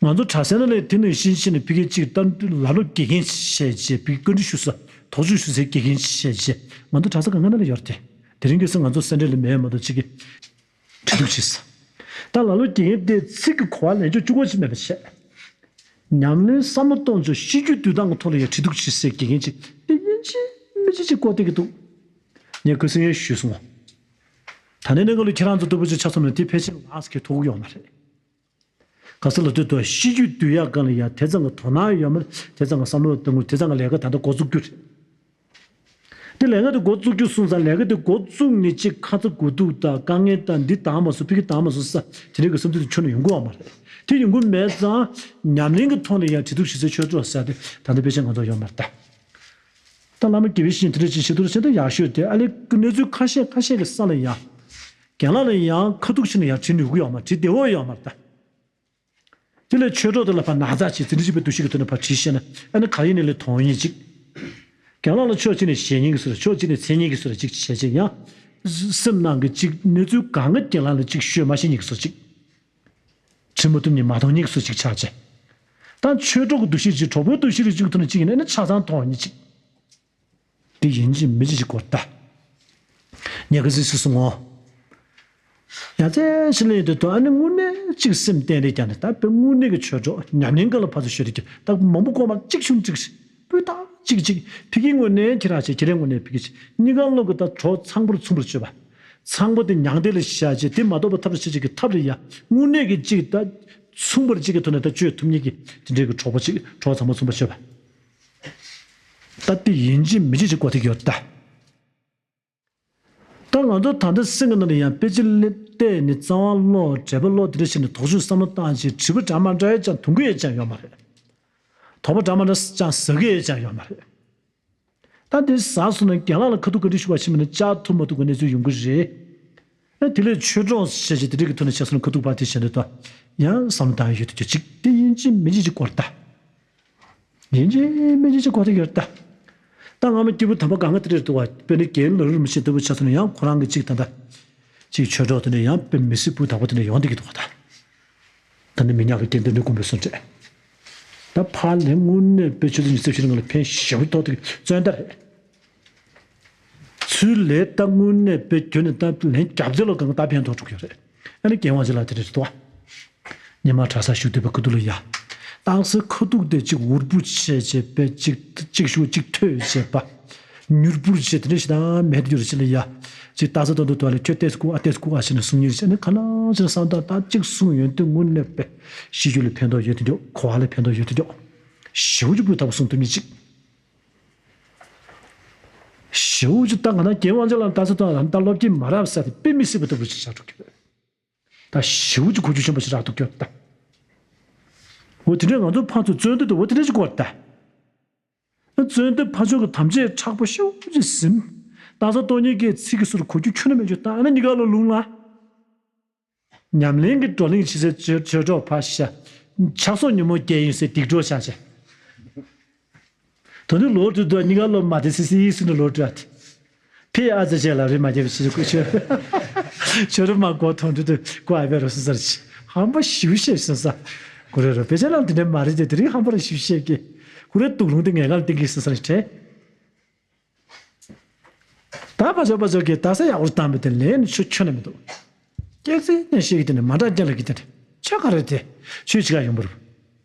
ང་ཚོ་གྲྭ་སའི་ནང་ལ་དེ་ནང་བཞིན་བྱས་ནས་ཕ་གི་གཅིག་ལྟ་ལ་ལོ་དགེ་རྒན་བྱས་རྗེས་ཕ་གི་བཀའ་འདྲི་ཞུ་ས་དོགས་གཅོད་ཞུ་སའི་དགེ་རྒན་བྱས་རྗེས་ང་ཚོ་གྲྭ་ས་གང་ག་ནང་ལ་ཡོད་རེད་དེ། དེ་རིང་ཁ་སང་ང་ཚོ་སེ་འབྲས་ལ་མེད་མ་གཏོགས་གཅིག་གི་ཁྲིད་གཏུག་བྱེད་ས། ད་ལ་ལོ་དགེ་རྒན་དེ་ཚིག་གི་གོ་བ་ལེན་ཕྱོགས་གཅིག་པོ་ཅིག་མེད་པ་བྱས། ཉམས་ལེན་བསམ་བློ་གཏོང་ཕྱོགས་ཤེས་རྒྱུད་བསྡུ་སྟངས་ཀྱི་ཐོག་ལ་ཡང་ཁྲིད་གཏུག་བྱེད་སའི་དགེ་རྒན་ཅིག་དེ་ཡིན་གཅིག་མིན་གཅིག་ཅིག་བསྐོ་བསྡད་ཀྱི་འདུག་ངས་ཁ་སང་ཡང་ཞུས་སོང་། ད་ནས་ནས་ང་ལོ་ཁྱེད་རང་ཚོ་ལྟ་བུ་ཅིག་ཆ་མཚོན་ན་དེ་ཕལ་ཆེར་ལགས་ཀྱི་ཐུག་ཡོད་མ་རེད། ག་ས་ལ་དུས་དང་ཤེས་རྒྱུད་བསྡུ་ཡག་སྒང་ལ་ཡང་དེ་ཙམ་གྱི་དོ་སྣང་ཡོད་མ་རེད། དེ་ཙམ་གྱི་བསམ་བློ་གཏོང་དགོས། དེ་ཙམ་གྱི་ལས་ཀ་ད་ལྟ་འགོ་བཙུགས་རྒྱུ་རེད། དེ་ལས་ཀ་དེ་འགོ་བཙུགས་རྒྱུ་སོང་ཙང་ལས་ཀ་དེ་འགོ་བཙུགས་ནས་ཅིག་ཁ་ཚ་དགོས་གཏུགས་དང་དཀའ་ངལ་དང་འདི་དྭངས་མ་སོང་ཕ་གི་དྭངས་མ་སོང་ས་དེ་འདྲའི་གི་བསམ་ཚུལ་དེ་ཁྱོན་ནས་ཡོང་གི་ཡོད་མ་རེད། དེ་ཡོང་གི་མེད་ཙང་ཉམས་ལེན་གྱི་ཐོག་ནས་ཡང་ཁྲིད་གཏུག་བྱེད་སའི་ཆོས་གྲོགས་ཟེར་དེ་ད་ལྟ་ཕལ་ཆེར་ང་ཚོ་ཡོད་མ་རེད་ད། ད་བླ་མ་དགེ་བའི་བཤེས་གཉེན་དེ་འདྲ་ཅིག་བྱེད་ཐུབ་ན་ཞེ་དྲག་ཡག་ཤོས་དེ་ཨ་ལས་ཀྱི་གནས་ཚུལ་ཁ་ཤས་ཁ་ཤས་ཀྱི་ས་ལ་ཡང་རྒན་ལགས་ལ་ཡང་ཁ་ཐུག་ཕྱིན་ན་ཡང་ཁྲིད་ནུས་ཀྱི་ཡོད་མ་རེད། ཁྲིད་བདེ་བོ་ཡོད་མ་རེད་ད། དེ་ལས་ཆོས་གྲོགས་དེ་ལ་ཕར་ན་ཚ་བྱེད་ཚེ་འདི་བྱེད་པའི་འདུ་ཤེས་ཀྱི་ཐོག་ནས་ཕར་དྲིས་ཤེས་ན་ཨ་ནི་ག་ཡིན་ནའི་ལས་དོན་ཡིན་གཅིག་རྒན་ལགས་ལ་ཕྱོགས་གཅིག་ནས་ཞེད་སྙིང་གི་བཟོ་འདྲ་ཕྱོགས་གཅིག་ནས་འཚེར་སྙིང་གི་བཟོ་འདྲ་གཅིག་བྱས་བྱས་ཡང་། སེམས་ནང་གི་གཅིག་གནས་ཚུལ་གང་ག་རྒན་ལགས་ལ་གཅིག་ཤོད་མ་ཤེས་སྙིང་གི་བཟོ་འདྲ་གཅིག་དྲི་མ་ཐུབ་ནས་མ་གཏོང་སྙིང་གི་བཟོ་འདྲ་གཅིག་ཆགས་བྱས། ད་ཆོས་གྲོགས་ཀྱི་འདུ་ཤེས་གཅིག་གྲོགས་པོའི་འདུ་ཤེས་རིགས་གཅིག་གི་ཐོག་ནས་གཅིག་ཡིན་ན་ཨ་ནི་ཆ་ཚང་མཐོང་སྙིང་གཅིག་དེ་ཡིན་གཅིག་མིན་གཅིག་གཅིག་གོ་ད། ཉེ་གི་སྲིད་སུ་སོང་ངོ་། ཡ་ཙེ་ཤི་ལེ་དེ་དོ་ཨ་ནི་དངོས་གནས་གཅིག་སེམས་གཏན་རེ་ཀྱང་ནི་ད་དཔེ་དངོས་གནས་ཀྱི་ཆོས་གྲོགས་ཉམས་ལེན་ག་ལ་ཕར་ཚུར་ཤོད་རེ་ཀྱང་ད་མང་པོ་གོ་མ་གཅིག་ཆུང་གཅིག་སྤུས་དག་གཅིག་གཅིག་ཕ་གི་དངོས་གནས་ཁྱེད་རང་ཆེ་ཁྱེད་རའི་དངོས་གནས་ཕ་གི་ཆེ་གཉིས་ཀ་བློ་གི་ད་གྲོགས་ཚང་པར་མཚུངས་པར་སྤྱོད་པ། ཚང་པོ་དེ་མྱང་འདས་ལ་བཞག་རྗེས་དེ་མ་གཏོགས་པ་ཐབས་ལ་ཆེ་གཅིག་གི་ཐབས་རེ་ཡ་དངོས་གནས་ཀྱི་གཅིག་ད་མཚུངས་པར་གཅིག་གི་ཐོག་ནས་ད་སྤྱོད་ཐུབ་མཁན་གྱི་དེ་འདྲའི་གི་གྲོགས་པོ་གཅིག་གྲོགས་ཚང་མ་མཚུངས་པར་སྤྱོད་པ། ད་དེ་ཡིན་གཅིག་མིན་གཅིག་གཅིག་གོ་ཐིག་ཡོད་ད། ད་ང་ཚོ་ད་ལྟ་སེམས་ཀྱི་ནང་ལ་ཡང་དཔེ་ཆ་ལ་བལྟས་ནས་རྩ་བ་ཀློག་འགྲེལ་པ་ཀློག་དེ་འདྲ་བྱས་ནས་དོགས་གཅོད་བསམ་བློ་བཏང་བྱས་དྲི་བ་འདྲ་མ་འདྲ་ཡང་ཅང་དུང་གི་ཡང་ཅང་ཡོད་མ་རེད། དོགས་པ་འདྲ་མ་འདྲ་ཅང་ཟ་གི་ཡང་ཅང་ཡོད་མ་རེད། ད་འདི་ཟ་སོང་ན་རྒན་ལགས་ལ་ཁ་ཐུག་བཀའ་འདྲི་ཞུ་བ་ཕྱིན་པ་ན་བཅར་ཐུབ་མ་ཐུབ་ཀྱི་གནས་ཚུལ་ཡོང་གི་རེད། ཨ་དེ་ལས་ཆོས་གྲོགས་ཞེས་བྱས་དེ་འདྲ་གི་ཐོག་ནས་བྱས་སོང་ན་ཁ་ཐུག་པ་དེ་བྱས་ནས་ད་ཡང་བསམ་བློ་བཏང་ཡ་ཡོད་དུ་གྱུར་ཅིག་དེ་ཡིན་གཅིག་མིན་གཅིག་གཅིག་གོ་རེད་ད། ཡིན་གཅིག་མིན་གཅིག་གཅིག་གོ་རེད་ཡོད་རེད་ད། ད་སྔ་མ་སྐྱེས་བུ་དམ་པ་གང་ག་དེ་འདྲ་རེད་འདུག་བ། དཔེར་ན་རྒན་ལ་རུ་རིན་པོ་ཆེ་ལྟ་བུ་ཆ་མཚོན་ན་ཡང་ཁོ་རང་གི་གཅིག་ད་ལྟ། གཅིག་ཆོས་གྲོགས་དེ་འདྲ་ཡང་དཔེ་མི་སྲིད་སྤུས་དག་པོ་དེ་འདྲ་ཡོང་བསྡད་ཀྱི་འདུག་བ་ད། ད་ནི་མི་ཉག་གི་སྐྱེ་ལྡན་འདྲ་དགོན་པའི་སོང་བྱས། ད་ཕར་ལན་དངོས་གནས་དཔེ་ཆོས་དེ་ཉི་ཤུ་རྩ་བཞི་ནང་ལ་ཕན་ཞེ་པོ་ཐོགས་ཏེ་བཙོན་ཟླ་རེད། ཚུལ་ལས་ད་དངོས་གནས་དཔེ་ཁྱོན་ནས་ད་ལན་རྒྱབ་རྩེ་ལོ་གང་ད་ཕན་ཐོགས་འགྲོ་གི་ཡོད་རེད། ཨ་ནི་རྒན་དབང་ཆེན་ལགས་དེ་འདྲ་རེད་འདུག་བ། ཉི་མ་གྲྭ་སར་བཞུགས་སྡོད་པའི་ཁ་ཐུག་ལ་ཡ། ད་ སྟག་གཟིག་ཁ་ཐུག་དེ་གཅིག་འུར་པོ་བྱས་བྱས་པས་གཅིག་གཅིག་ཤུགས་གཅིག་ཐོས་བྱས་པ། མྱུར་པོར་བྱས་དེ་འདྲ་ཞིག་དང་མེད་དུ་གྱུར་ཕྱིན་ལ་ཡ། གཅིག་སྟག་གཟིག་དོན་དུ་དོ་ལ་ཁྱོད་ལྟས་སྐུ་ཨ་ལྟས་སྐུ་ཨ་ཞེས་ནས་གསུང་ཉིན་བྱས་ནས་ག་ལ་ཅིག་བསམ་སྟངས་ད་གཅིག་གསུང་ཡོན་ཏན་དངོས་གནས་པས་ཤི་རྒྱུ་ལ་ཕན་ཐོགས་ཡོད་དུ་འཇོག་གོ་བ་ལ་ཕན་ཐོགས་ཡོད་དུ་འཇོག་ཞེའུ་ཅིག་པུས་ད་བུ་གསུང་ཐུབ་མི་གཅིག་ཞེའུ་ཅིག་ད་ང་ན་རྒན་དབང་ཆེན་ལ་ལྟ་ཚུལ་དང་ལ་ད་སློབ་ཀྱིས་མ་རབས་ས་དེ་དཔེ་མི་སྲིད་པ་ལྟ་བུ་ཅིག་ཆགས་འགྲོ་གི་རེད། ད་ཞེའུ་ཅིག་གོ་རྒྱུ་ཆེན་པོ་ཞིག་རག་འདུག་ཀྱོ་ད། འོ་དེ་འདྲས་ང་ཚོ་ཕ་ཚོ་བཙོན་དུ་འོ་དེ་འདྲས་ཅིག་གོ་ད། བཙོན་དུ་ཕ་ཚོ་གི་དམ་བཅའ་མཁྲེགས་པོ་ཞེའུ་ཅིག་ཟིན། ད་ས་སྟོང་ཉིད་ཀྱི་ཚིག་གི་ཟུར་གོ་རྒྱུ་ཁྱོན་ནས་མེད་ཀྱོ་ད་ཨ་ནི་གཉིས་ཀ་ལོ་ལུང་ལ། ཉམས་ལེན་གྱི་བགྲོ་གླེང་བྱེད་སའི་ཆོས་ཆོས་གྲོགས་ཕ་ཤ། ཆགས་སོགས་ཉོན་མོངས་སྐྱེ་ཡིན་ཟེར་སྡིག་གྲོགས་ཆགས་ཆེ། ད་ནི་ལོ་དྲུག་ཏུ་གཉིས་ཀ་ལོ་མ་དེ་སི་སི་ཡིས་སུ་ནི་ལོ་དྲུག་ཨ་ཏི། ཕེ་ཨ་ཙི་བྱས་ལ་རི་མ་རྒྱབ་ཕྱི་ཆོས་ཆོས་རི་མ་གོ་ཐོང་དྲུ་དུ་གོ་ཨ་བེ་རོ་སི་སར་ཆི་ཧམ་པ་ཞིའུ་ཤེས་སོང་ས་གོ་རེ་རོ་པེ་ཅ་ལ་དེ་འདྲ་མ་རེད་དེ་དེ་རིང་ཧམ་པ་ར་ཞིའུ་ཤེས་ཀྱི་གོ་རེ་དུག་ལུང་དེ་ངས་ག་ལ་ཏིང་གི་སི་སར་ཆེ། ད་ཕ་ཆོ་ཕ་ཆོ་གི་ད་ས་ཡག་པོ་བཏང་བའི་དེ་ལན་ཆོ་ཁྱོན་ནས་མི་འདུག་སྐྱེ་ཚེ་ནས་ཤེས་ཀྱི་དེ་ནས་མ་འདྲ་རྒྱ་ལ་གི་དེ་ནས་ཆོས་ག་རེ་དེ་ཆོས་ཆི་ག་ཡོང་བར་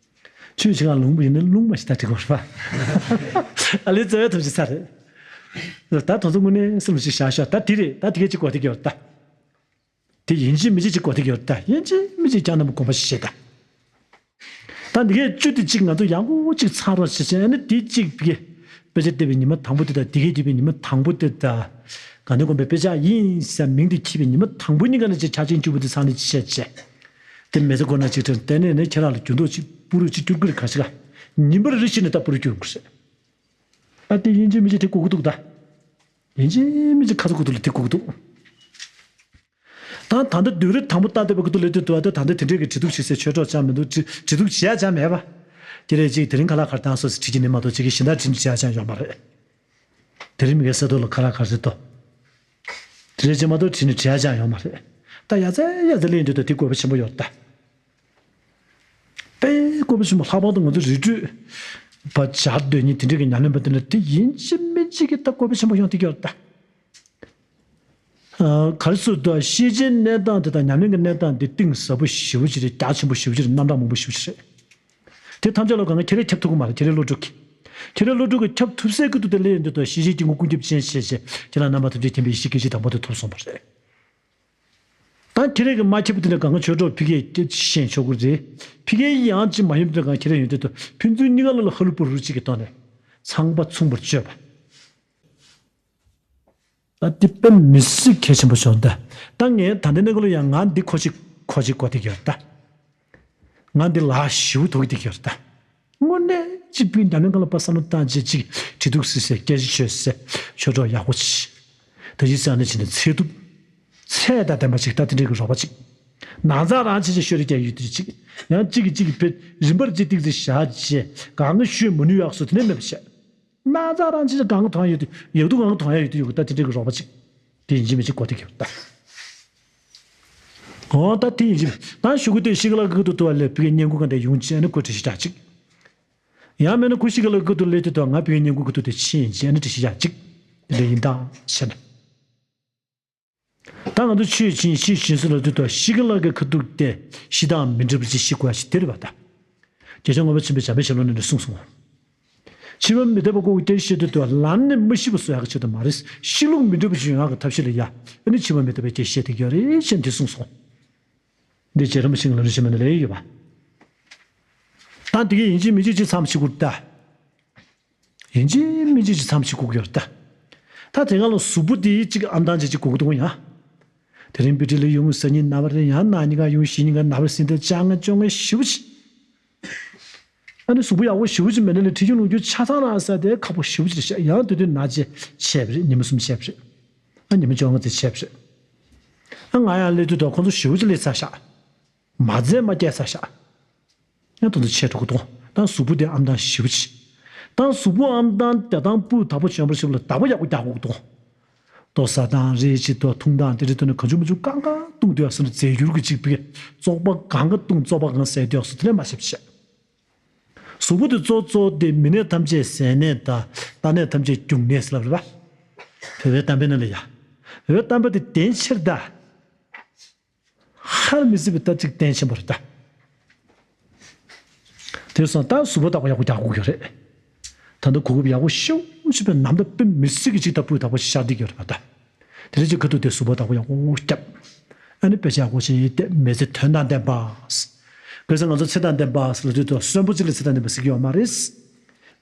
ཆོས་ཆི་ག་ལུང་པ་ཡིན་ན་ལུང་མ་ཞིག་ད་དྲི་གོ་ར་ཨ་ལེ་རྩ་བའི་ཐབས་ཤེས་ཚར་རེད། ད་དོན་ཚོ་དངོས་གནས་སེམས་ལ་ཞིག་བཞག་ཤོག་ད་དེ་རེད་ད་དེ་གས་ཅིག་གོ་དེ་གས་ད། དེ་ཡིན་གཅིག་མིན་གཅིག་ཅིག་གོ་ཐིག་ཡོད་ད། ཡིན་གཅིག་མིན་གཅིག་ཀྱང་རྣམ་པ་དགོངས་པ་ཞིག་བཞེས་ད། ད་འདི་གའི་བཅུ་དེ་གཅིག་ང་ཚོ་ཡག་པོ་གཅིག་ཚང་རོགས་བྱེད་བྱས་ཨ་ནི་དེ་གཅིག་གི་དཔེ་ཆ་བལྟས་པའི་ཉི་མ་དང་པོ་དེ་དང་འདི་གའི་བསྡུས་པའི་ཉི་མ་དང་པོ་དེ་དང་། དགའ་ལྡན་དགོན་པའི་དཔེ་ཆ་ཡིན་ཟེར་མིང་དེ་འཁྱེར་བའི་ཉི་མ་དང་པོ་གཉིས་ཀ་ནས་ཅིག་ཆ་ཆེན་བཅུ་པོ་དེ་ཚང་ནས་ཅི་བྱས་བྱས། དེ་མེ་ཚེ་སྒོ་ན་ཅིག་དྲན་ལྟས་ནས་ནས་ཁྱེད་རང་ལ་འགྱུར་ལྡོག་ཅིག་སྤུ་རུ་ཅིག་བསྐྱུར་གི་རེད་ག་ཞིག་ལ། ཉིན་པར་རེ་བཞིན་ནས་ད་སྤུ་རུ་བསྐྱུར་དགོས་རེད། ཨ་དེ་ཡིན་གཅིག་མིན་གཅིག་དེ་དགོས་ཀྱི་འདུག་ད། ཡིན་གཅིག་མིན་གཅིག་ཁ་ཚ་དགོས་འདུག་ལ་དེ་དགོས་ཀྱི་འདུག་ད་ད་ལྟ་བདུན་རེ་དང་པོ་ལྟ་བསྡད་པ་ཀུ་ཏུ་ལེ་ཏུ་ཏུ་བ་དེ་ད་ལྟ་དེ་འདྲས་ཀྱི་དྲི་གཏུག་བྱེད་སའི་ཆོས་གྲོགས་ཅང་མི་འདུག་དྲི་དྲི་གཏུག་བྱེད་ཡ་ཅང་མེད་པ། དེ་རེད་ཅིག་དེ་རིང་ཁ་ལག་ཁར་བཏང་སོ་སི་དྲི་གི་ནི་མ་གཏོགས་ཅིག་གི་གཞན་དག་དྲི་ནི་བྱེད་ཡ་ཅང་ཡོད་མ་རེད། དེ་རིང་མི་གའི་ས་ཐོག་ལ་ཁ་ལག་ཁར་ཟེར་ཏོ། དེ་རེད་ཅིག་མ་གཏོགས་དྲི་ནི་བྱེད་ཡ་ཅང་ཡོད་མ་རེད། ད་ཡ་ཙེ་ཡ་ཙེ་ལེན་དུས་ད་དེ་དགོས་པ་ཆེན་པོ་ཡོད་ད། དཔེ་དགོས་པ་ཆེན་པོ་ལྷག་པར་དུ་ང་ཚོ་རི་ཁྲོད་པ་སྦྱར་སྡོད་མཁན་དེ་འདྲས་ཀྱི་ཉམས་ལེན་པ་དེ་ལ་དེ་ཡིན་གཅིག་མིན་གཅིག་གི་ད་དགོས་པ་ཆེན་པོ་ཡོང་དེ་གི་ཡོད་ད། ག་རེ་ཟེར་དུས་ཤེས་བྱའི་གནས་སྟངས་དེ་དང་ཉམས་ལེན་གྱི་གནས་སྟངས་དེ་གཏིང་ཟབ་པོ་ཞེ་པོ་ཅིག་རེད། རྒྱ་ཆེན་པོ་ཞེ་པོ་ཅིག་རེད། རྣམ་གྲངས་མང་པོ་ཞེ་པོ་ཅིག་རེད། དེ་ཐམས་ཅད་ལ་གང་ག་ཁྱེད་རས་ཁྱབ་ཐུབ་ཀྱི་མ་རེད། ཁྱེད་རས་བློ་གྲོས་ཀྱིས། ཁྱེད་རས་བློ་གྲོས་ཀྱིས་ཁྱབ་ཐུབ་སའི་སྐུ་དུ་དེ་ལས་ཡོང་དུས་དང་ཤེས་བྱའི་དཀྱིལ་འཁོར་ཀུན་ཁྱབ་ཅན་ཞེས་བྱས་ཁྱེད་རང་རྣམ་པ་ཐམས་ཅད་མཁྱེན་པའི་ཡེ་ཤེས་སྐྱེ་མཆེད་དང་པོ་དེ་ཐོབ་སོང་བ་རེད། ད་ཁྱེད་རས་ཀྱིས་མ་ཁྱབ་པ་དེ་འདྲ་གང་ག་ཆོས་གྲོགས་ཕ་གིར་ཤེས་ཆོག་གི་རེད། ཕ་གིར་ཡང་ཅིག་མ་ཡོང་དུས་གང་ཁྱེད་རས་ཡོང་དུས་དང་ཕན་ཚུན་གཉིས་ཀ་ལ་ལ་ཧ་ལུ་པུ་རུ་གཅིག་གི་ཐོག་ནས་ཚངས་པ་མཚུངས་པར་སྤྱོད་པ། ད་འདི་དཔེ་མི་སྲིད་གལ་ཆེན་པོ་བྱུང་ད། ད་ངས་ད་ལྟའི་གནས་སྐབས་ལ་ཡང་ང་འདི་ཁོ་ཅིག་ཁོ་ཅིག་གོ་བསྡད་ཀྱི་ཡོད་ད། ང་འདི་ལ་ཞེ་པོ་དོགས་བསྡད་ཀྱི་ཡོད་ད། དངོས་གནས་ཅིག་བུའི་འདྲ་མིན་སྒང་ལ་ཕར་བསམ་བློ་བཏང་བྱས་ཅིག་དྲི་གཏུག་སི་སི་སྐད་ཆ་ཤོད་སི་ཆོས་གྲོགས་ཡག་པོ་ཅིག་ད་ཅི་ཟེར་ན་ཅི་ནས་ཚད་ཐུབ། ཚད་དང་ལྡན་པ་ཅིག་ད་དེ་འདྲའི་གི་རོགས་པ་ཅིག་ནང་ཚགས་རང་བྱས་ཅིག་ཤོད་རེ་རྒྱག་ཡོད་དུས་ཅིག་ཡང་གཅིག་གིས་གཅིག་གི་ཕེ་རིམ་པར་ཅིག་ཏིག་ཙི་བཞག་བྱས་གང་གི་ཤོད་མི་ནུས་ཡག་སོ་དེ་ནས་མེད་པ་བྱས། ན་ཚ་རང་ཅི་གང་ག་ཐོང་ཡོད་དུ་ཡོད་དུ་གང་ག་ཐོང་ཡ་ཡོད་དུ་ཡོད་གི་ད་དེ་འདྲ་གི་རོགས་པ་ཅིག་དེ་ཡིན་གཅིག་མིན་གཅིག་གོ་དེ་གི་ད། འོ་ད་དེ་ཡིན་གཅིག་ད་ཞུ་གི་དེ་ཤི་གི་ལ་གི་དུ་དུ་བ་ལས་བི་གའི་ཉན་གུ་ག་འདྲ་ཡོང་ཅེ་ནི་གོ་དྲི་ཤི་ཡ་ཅིག་ཡང་མེད་ན་གུ་ཤི་གི་ལ་གི་དུ་ལས་དུ་དུ་ང་བི་གའི་ཉན་གུ་གི་དུ་དེ་ཕྱིན་ཅེ་ནི་དྲི་ཤི་ཡ་ཅིག་དེ་འདྲ་ཡིན་ད་ཤེ་ན། ད་ང་ཚོ་ཆོས་བྱིན་ཤེས་བྱིན་སུ་ལ་དུས་དང་ཤི་གི་ལ་གི་ཁ་ཐུག་སྟེ་ཤི་དང་མི་འབྲལ་བ་ཅིག་ཤི་དགོས་ཡ་ཞིག་དེ་རེད་པ་ད། རྒྱལ་སྲས་མངོན་པར་ཕྱིན་པའི་བྱམས་པའི་ཞལ་ལུང་ནས་གསུངས་སོང་། འཆི་བ་མི་རྟག་པ་ཀོ་ཀོ་སྟེར་ཤེས་དུས་དང་ལམ་ནས་མི་ཤི་བ་བཟོ་ཡག་གི་ཆེད་དུ་མ་རེད། ཤི་ལུགས་མི་འབྲལ་བ་ཅིག་ཡོང་ཡག་གི་ཐབས་ཤེས་ལ་ཡ་ཨ་ནི་འཆི་བ་མི་རྟག་པའི་སྐྱེ་ཤེས་དེ་ཡོད་རེད་ཅེས་འདི་གསུངས་སོང་། འདི་རྗེ་རིན་པོ་ཆེ་གི་ལམ་རིམ་ཞིག་མ་ནི་ལས་ཡོད་པ། ད་འདི་གི་ཡིན་གཅིག་མིན་གཅིག་ཅིག་མཚམས་ཤིག་བསྐུར་ད། ཡིན་གཅིག་མིན་གཅིག་ཅིག་མཚམས་ཤིག་བསྐུར་གྱི་ཡོད་རེད་ད། ད་དེ་སྔ་ལ་གཟུགས་པོ་དེ་གཅིག་ཨམ་ཐང་ཅིག་ཅིག་བསྐུར་གྱི་འདུག་ཡ། དེ་རིང་བི་ཏི་ལ་ཡོང་ས་ཉིན་ན་བ་རེད་ཡང་ན་གཉིས་ཀ་ཡོང་བཞི་གཉིས་ཀ་ན་བ་ཟིན་ཏེ་ཅང་ང་ཅོང་ང་ཞིབ་ཅིག་ཨ་ནི་གཟུགས་པོ་ཡག་པོ་ཞིབ་ཅིག་མེད་ན་ལས་ཁྲིད་རྒྱུ་ལོངས་རྒྱུ་ཆ་ཚང་རང་ས་དེ་ཁག་པོ་ཞིབ་ཅིག་རེད་ཤག་ཡང་དེ་དུས་ན་ཅེ་ཆད་པ་རེད། ཉི་མ་གསུམ་ཆད་པ་རེད། ཨ་ཉི་མ་བཅོ་ལྔ་ཙམ་ཆད་པ་རེད། ཨ་ང་ཡང་སླེབས་དུས་ད་ཁོང་ཚོ་ཞིབ་ཅིག་སླེབས་ཚར་ཤག་མ་རྫས་མ་སྐྱེས་ས་ཤག་ཡང་དུ་འདི་ཆེ་དྲུག་གི་དོ། ད་གཟུགས་པོ་དེ་ཨམ་ཐང་ཞིབ་ཅིག་ད་གཟུགས་པོ་ཨམ་ཐང་དེ་དང་སྤུ་དག་པོ་ཆེན་པོ་ཞིབ་ལ་དག་པོ་ཡག་པོ་རྒྱག་དགོས་དོ། ལྟོ་ཟ་དང་རེད་ཅིག་དོ་འཐུང་དང་དེ་རེད་དོ་ནི་ག་ཅུ་མ་ཅུ་ཀང་ཀང་བཏུང་དུས་ཨ་སོ་ནི་རྫས་འགྱུར་གྱི་ཅིག་པི་བཙོག་པ་གང་ག་བཏུང་བཙོག་པ་གང་ཟས་དུས་ཨ་སོ་དེ་ནས་མ་ཞིབ་ཅིག་གཟུགས་པོ་དེ་གཙོ་གཙོ་དེ་མི་ནད་ཐམས་ཅད་ཟས་ནད་དང་རྟ་ནད་ཐམས་ཅད་རྒྱུག་ནད་ཟེར་ལབ་རེད་པ། བོད་པའི་གཏམ་དཔེ་ནང་ལ་ཡ། བོད་པའི་གཏམ་དཔེ་དེ་བདེན་ཕྱིར་ད། ཧ་མི་སྲིད་པའི་ལྟ་ཅིག་བརྟན་ཆེན་པོ་རེད་ད། དེ་སོང་ད་གཟུགས་པོ་བདག་པོ་ཡག་པོ་རྒྱག་དགོས་ཀྱི་རེད། ད་ལྟ་གོ་སྐབས་ཡག་པོ་ཤོད་ཤོད་པའི་ནམ་ཟླ་དཔེ་མི་སྲིད་ཀྱི་ཅིག་ད་སྤུས་དག་པོ་ཤར་བསྡད་ཀྱི་ཡོད་རེད་པ་ད། དེ་རེད་ཅིག་ཁ་ཐུག་དེ་གཟུགས་པོ་བདག་པོ་ཡག་པོ་རྒྱབ། ཨ་ནི་དཔེ་ཆ་ཡག་པོ་ཞིག་བལྟས། མི་ཚེ་དོན་དང་ལྡན་པ། གལ་སྲིད་ང་ཚོ་ཚེ་དང་ལྡན་པ་ཟེར་ལབ་དུས་ད་གསོན་པོ་ཅིག་ལ་ཚེ་དང་ལྡན་པ་ཟེར་གྱི་ཡོད་མ་རེད།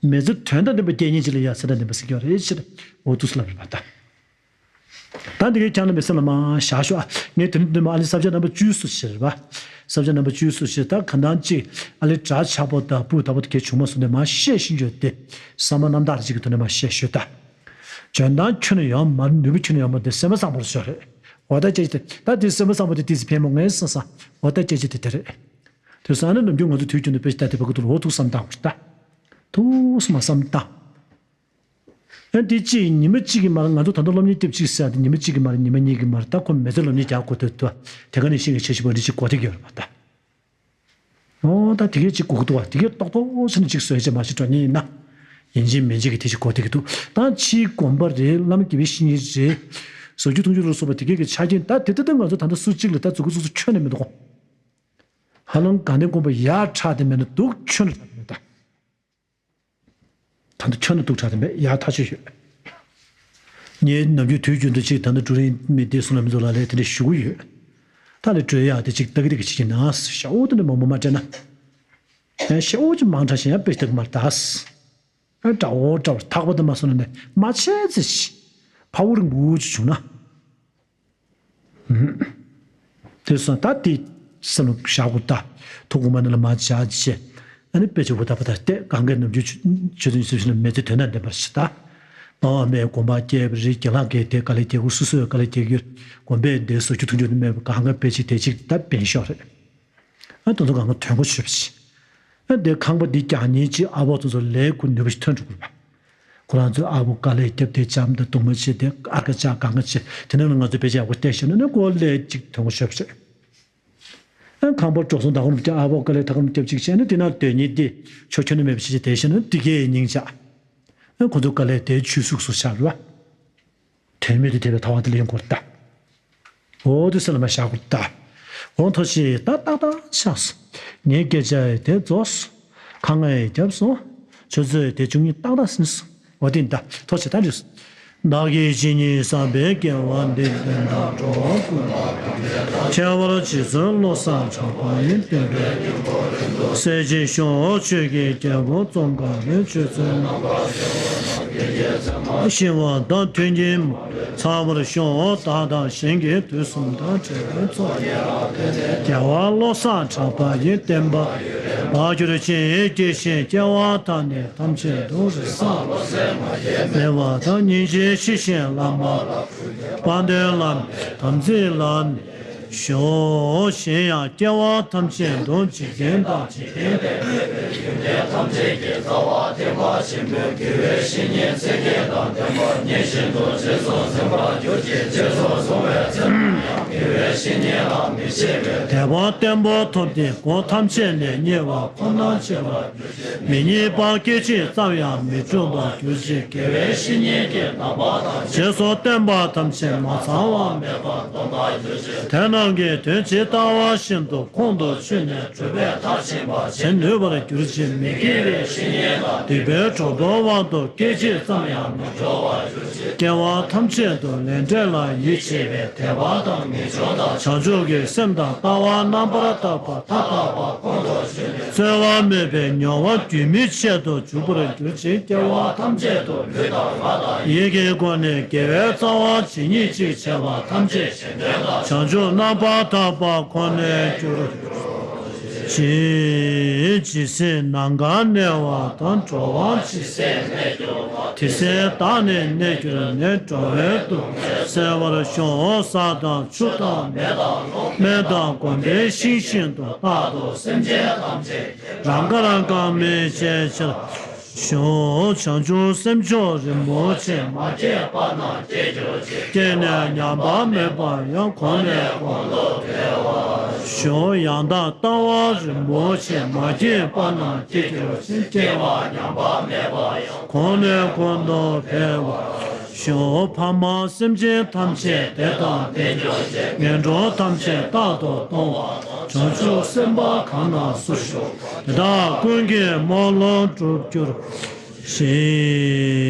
མི་ཚེ་དོན་དང་ལྡན་པ་སྐྱེལ་མཁན་ཅིག་ལ་ཡང་ཚེ་དང་ལྡན་པ་ཟེར་གྱི་ཡོད་རེད་ཟེར། འོ་འདུག་སེ་ལབ་རེད་པ་ད། ད་འདི་གའི་ཁྱེད་རྣམ་པའི་སེམས་ལ་མར་བཞག་ཤོག་ཨ། ངས་དེ་རིང་འདི་མ་ཨ་ལི་ས་བཅད་རྣམ་པ་བཅུ་གསུངས་ཤག་རེད་པ། ས་བཅད་རྣམ་པ་བཅུ་གསུངས་ཤག་ད་གང་ལྟར་ཅིག་ཨ་ལི་གྲ་ཆག་པོ་དང་སྤུས་དག་པོ་དེ་གའི་བྱུང་མ་སོང་ནས་མར་བཤད་ཤེས་རྒྱུ་དེ། བསམ་བློ་རྣམ་དག་ཅིག་གི་ཐོག་ནས་མར་བཤད་ཤོག་ད། འཇོན་ཐང་ཁྱོན་ནས་ཡོད་མ་རེད། ནུས་པ་ཁྱོན་ནས་ཡོད་མ་རེད། དེ་སེམས་པ་བཟང་པོ་རེད་ཤོག་རེད། འོ་ད་ཅེས་དེ་ད་དེ་སེམས་པ་བཟང་པོ་དེ་ཏིས་ཕན་མོ་ངས་བསམ་བསམ། འོ་ད་ཅེས་ཅེས་དེ་དེ་རེད། དེ་སང་ནས་ནམ་རྒྱུན་ང་ཚོ་དུས་རྒྱུན་དུ་དཔེ་ཆ་ལྟ་དེ་བ་གི་ཐུགས་ལ་འོ་ཐུགས་བསམ་བཏང་དགོས་ད། ཐུགས་སུ་མ་བསམ་བཏང་། ཨ་འདི་གཅིག་ཉི་མ་གཅིག་གི་མ་རེད། ང་ཚོ་ད་ལྟ་སློབ་གཉེར་སྐབས་གཅིག་ཟེར་ཡ་དེ་ཉི་མ་གཅིག་གི་མ་རེད། ཉི་མ་གཉིས་ཀྱི་མ་རེད། ད་ཁོ་མི་ཚེ་སློབ་གཉེར་རྒྱག་དགོས་དུས་དུ་དེ་ག་ནས་ཤེས་ཀྱི་ཆེ་ཞིག་པ་འདི་གཅིག་གོ་ཐིག་ཡོད་རེད་པ་ད། ཨོ་ད་དེ་གས་གཅིག་གོ་གི་འདུག་བ། དེ་གས་ཏོག་ཏོག་ཚེ་ནས་གཅིག་བཟོས་བྱས་མ་ཤེས་འགྲོ་ཉེན་ཡིན་ན། ཡིན་གཅིག་མིན་གཅིག་གི་དེ་གཅིག་གོ་ཐིག་གི་འདུག་ད་ཕྱིའི་དགོན་པ་རེད། བླ་མ་དགེ་བའི་བཤེས་གཉེན་རེད། ཟབ་ཆོས་གཏོང་རྒྱུ་ལ་སོགས་པ་དེ་གས་ཀྱི་ཆ་རྐྱེན་ད་དེ་ལྟ་ལྟ་ང་ཚོ་ད་ལྟ་སུ་གཅིག་ལ་ད་མཛུབ་གུ་སོ་སོ་ཁྱོན་ནས་མི་འདུག་གོ། ཧ་ལམ་དགའ་ལྡན་དགོན་པ་ཡག་དྲགས་དེ་མེད་ན་འདུག་ཁྱོན་ནས་དྲགས་དེ་མེད་ད། ད་ལྟ་ཁྱོན་ནས་སྡུག་དྲགས་དེ་མེད། ཡག་ཐག་ཆོད་ཡོད། ངས་ནམ་རྒྱུན་དུས་རྒྱུན་དུ་ཅིག་ད་ལྟ་ཀྲུའུ་རིན་མི་སྡེ་གསུམ་ལ་མི་ཚོ་ལ་ལས་དེ་འདྲ་ཞུ་གི་ཡོད། ད་ལས་སྤྲོད་ཡག་དེ་ཅིག་ལྟ་གི་ལྟ་གི་བྱེད་ཀྱི་ན་ཤ་འོ་དེ་འདྲ་མང་པོ་མ་སྤྲད་ན། ཡང་ཤ་འོ་ཅིག་མང་དྲགས་ཤིང་ཡང་དཔེ་ལྟ་གི་མ་རེད་ད། ཨ་འདྲ་བོ་འདྲ་བོ་ཐག་པ་དེ་མ་སོང་ན་ནས་མ་བྱས་ཚེ་ཤི། ཕ་བོ་རིང་པོ་ཅིག་བྱུང་ན། དེ་སོང་ད་དེ་སེམས་ལ་བཞག་དགོས་ད། ཐུགས་དགོངས་པ་ནང་ལ་མར་བཞག་བྱས། ཨ་ནི་དཔེ་ཆ་བུ་ད་བུ་ད་བལྟས། གང་གའི་ནམ་རྒྱུན་ཆོས་ཆོས་དོན་ཞིབ་ཞིབ་ན་མི་ཚེ་དོན་དང་ལྡན་པར་ཤི་ད། དང་བ་མའི་དགོན་པ་སྐྱེས་པ་རེད། དགེ་ལགས་ཀྱིས་དེ་དཀའ་ལས་རྒྱག་གི། སོ་སོས་དཀའ་ལས་རྒྱག་གི་ཡོད། དགོན་པས་འདིར་ཟབ་ཆོས་གཏོང་རྒྱུ་དེ་མེད་པ་གང་ག་དཔེ་ཆ་དེ་གཅིག་ད་འབེན་ཤོག་རེད། ཨ་དེ་ཚོ་གང་ག་དོན་གོ་ཆོད་པ་ཞིག་ཨ་དེ་ཁང་པ་འདི་རྒྱག་མཁན་གྱི་ཨ་ཕོ་ཚོ་ཚོ་ལས་ཁུར་ནུས་པ་ཞིག་ཐོན་འགྲོ་དགོས་པ། ཁོ་རང་ཚོའི་ཨ་ཕོ་དཀའ་ལས་བརྒྱབ་སྟེ་ལྕམ་དང་སྡུག་མ་བྱས་ཏེ་ཨ་ཁ་ཅག་གང་ག་བྱས། དེ་ནང་ལ་ང་ཚོས་དཔེ་ཆ་ཡག་པོ་བལྟས་ཤེས་ན་ནི་ཁོ་ལས་ཅིག་ཐོན་གོ་ཆོད་པ་ཞིག་ཨ་ཁང་པ་འགྲོ་སོང་ད་གོ་ནོར་བྱས། ཨ་ཕོ་དཀའ་ལས་ད་གོ་ནོར་བརྒྱབ་ཅིག་བྱས་ན་དེ་ན་སྡོད་མཁན་དེ་ཆོ་ཁྱོན་ནས་མེད་པ་ཞིག་བྱས་བསྡད་ཤེས་ན་དེ་གའི་སྙིང་རྗེ། ཨ་ཁོ་ཚོ་དཀའ་ལས་དེ་ཆུད་ཟོས་སུ་ཆགས་རེད་བ། དོན་མེད་དུ་དེ་བས་ཐ་བ་དེ་ལེན་དགོས་ད། འོ་དེ་སེམས་ལ་མ་བཞག་དགོས་ད། འོ་ཐུགས་རྗེ་ཆེ། ད་ཏག་ཏག་ཆགས་སོང་། ངའི་སྐད་ཆ་ཡི་དེ་རྫོགས་སོང་། ཁ་ང་ཡི་བརྒྱབ་སོང་། ཆུ་ཚོད་དེ་བཅུ་གཉིས་ཏག་ཏག་ཟིན་སོང་། འོ་དེ་ད་ཐུགས་རྗེ་ཆེ་ད་འགྲིག་སོང་། བདག་གིས་ཇི་སྙེད་བསགས་པའི་དགེ་བ་འདི། ཕན་དང་འགྲོ་བ་ཀུན་ལ་ཕན་ཕྱེ་བར་རྗེས་སུ་བློ་བཟང་གྲགས་པ་ཡི། བསྟན་པའི་སྙིང་པོ་རིན་པོ་ཆེ། གསལ་བྱེད་ཤོག་ཆོས་ཀྱི་རྒྱལ་པོ་ཙོང་ཁ་པའི། ཆོས་ཚུལ་རྣམ་པར་ཕྱེ་བ་རྣམས་ཀྱི་རྗེ་བཙུན་མ། ཞི་བ་དང་མཐུན་རྐྱེན་མ་ཚང་བར་ཤོག་བདག་དང་གཞན་གྱི་དུས་གསུམ་དང་བྲལ་བའི་ཚོགས་ཀྱི་རབ་བརྟན་ལས། རྒྱལ་བ་བློ་བཟང་གྲགས་པ་ཡི། བསྟན་པ་འཕེལ་གྱུར་ཅིག་དགྱེས་བཞིན་སྐྱེ་བ་དག་ནི་ཐམས་ཅད་དུ། རིགས་བཟང་བློ་གསལ་མ་སྐྱེས་མེད་པ་དང་། སྙིང་རྗེ་ཤེས་བཞིན་བླ་མ་ལ། དཔལ་ལྡན་བླ་མའི་དམ་ཚིག་ལ་ཞོག་གཞན་ཡང་སྐྱེ་བ་ཐམས་ཅད་དུ། འཇིག་རྟེན་དང་འཇིག་རྟེན་ལས་འདས་པའི་རྒྱུ་འབྲས་ཐམས་ཅད་ཀྱི་རྩ་བ་བརྟན་པ་ཆེན་པོའི་དགེ་བའི་བཤེས་གཉེན་ཚེ་རྒྱས་དང་ལྡན་པ་མཉེས་བཞིན་དུ་རྗེས་སུ་འཛིན་པར་གྱུར་ཅིག་རྗེས་སུ་བཟུང་བའི་ཚེ་ན་ཡང་དགེ་བའི་བཤེས་གཉེན་ལ་མི་ཕྱེད་པའི་དད་པ་བརྟན་པོ་ཐོབ་སྟེ། སྒོ་ཐམས་ཅད་ནས་རྙེད་པ་ཁོ་ནར་འཆར་བར། མི་རྙེད་པ་སྐད་ཅིག་ཙམ་ཡང་མི་འཁྲུལ་བར་གྱུར་ཅིག་དགེ་བའི་བཤེས་གཉེན་གྱི་རྣམ་པ་དང་། རྗེས་སུ་བསྟན་པ་ཐམས་ཅད་མ་ཚང་བ་མེད་པར་སྟོན་པར་གྱུར་ཅིག་དེ་རྣམས་ཀྱི་དོན་ཇི་ལྟ་བ་བཞིན་དུ་ཁོང་དུ་ཆུད་ནས་གྲུབ་པའི་མཐར་ཕྱིན་པ་བྱེད་ནུས་པར་གྱུར་ཅིག་མི་དགེ་བའི་བཤེས་གཉེན་དང་སྡིག་པའི་གྲོགས་པོའི་དབང་དུ་སྐད་ཅིག་ཙམ་ཡང་མི་འགྲོ་བར་གྱུར། སྐྱེ་བ་ཐམས་ཅད་དུ་ལས་འབྲས་ལ་ཡིད་ཆེས་པའི་དད་པ་དང་ངེས་འབྱུང་དང་བྱང་ཆུབ་ཀྱི་སེམས་དང་ལྟ་བ་རྣམ་པར་དག་པ་མཐའ་དག་པ་ཁོང་དུ་ཆུད་ནས། འཚེ་བ་མེད་པའི་མྱོང་བ་རྒྱུན་མི་ཆད་དུ་འཇུག་པར་གྱུར་ཅིག་སྐྱེ་བ་ཐམས་ཅད་དུ་ལུས་དང་ངག་དང་ཡིད་ཀྱི་སྒོ་ནས་དགེ་བའི་རྩ་བ་ཇི་སྙེད་ཅིག་བྱས་པ་ཐམས་ཅད་གཞན་དོན་དང་བྱང་ཆུབ་རྣམ་པར་དག་པ་ཁོ་ནར་གྱུར་ཅིག་ཇི་སྲིད་ནམ་མཁའ་གནས་པ་དང་། འགྲོ་བ་ཇི་སྲིད་གནས་གྱུར་པ། དེ་སྲིད་བདག་ནི་གནས་གྱུར་ནས། འགྲོ་བའི་སྡུག་བསྔལ་སེལ་བར་ཤོག་ས་དང་ཆུ་དང་མེ་དང་རླུང་སྨན་དང་གོམ་པའི་ཤིང་བཞིན་དུ་རྟག་ཏུ་སེམས་ཅན་ཐམས་ཅད་རང་དགར་གང་མི་བྱའི་ཕྱིར། ཤོག་བྱང་ཆུབ་སེམས་མཆོག་རིན་པོ་ཆེ། མ་སྐྱེས་པ་རྣམས་སྐྱེ་གྱུར་ཅིག་སྐྱེས་ནས་ཉམས་པ་མེད་པར་ཡང་། གོང་ནས་གོང་དུ་འཕེལ་བར་ཤོག་ཡང་དག་ལྟ་བ་རིན་པོ་ཆེ། མ་སྐྱེས་པ་རྣམས་སྐྱེ་གྱུར་ཅིག་སྐྱེ་བ་ཉམས་པ་མེད་པར་ཡང་། གོང་ནས་གོང་དུ་འཕེལ་བར། ཞུ། ཕ་མ་སེམས་ཅན་ཐམས་ཅད་བདེ་དང་ལྡན་གྱུར་ཅིག་ངན་འགྲོ་ཐམས་ཅད་རྟག་ཏུ་སྟོང་བ་དང་། བྱང་ཆུབ་སེམས་དཔའ་གང་ན་སུ་བཞུགས། དེ་དག་ཀུན་གྱི་སྨོན་ལམ་འགྲུབ་གྱུར་ཅིག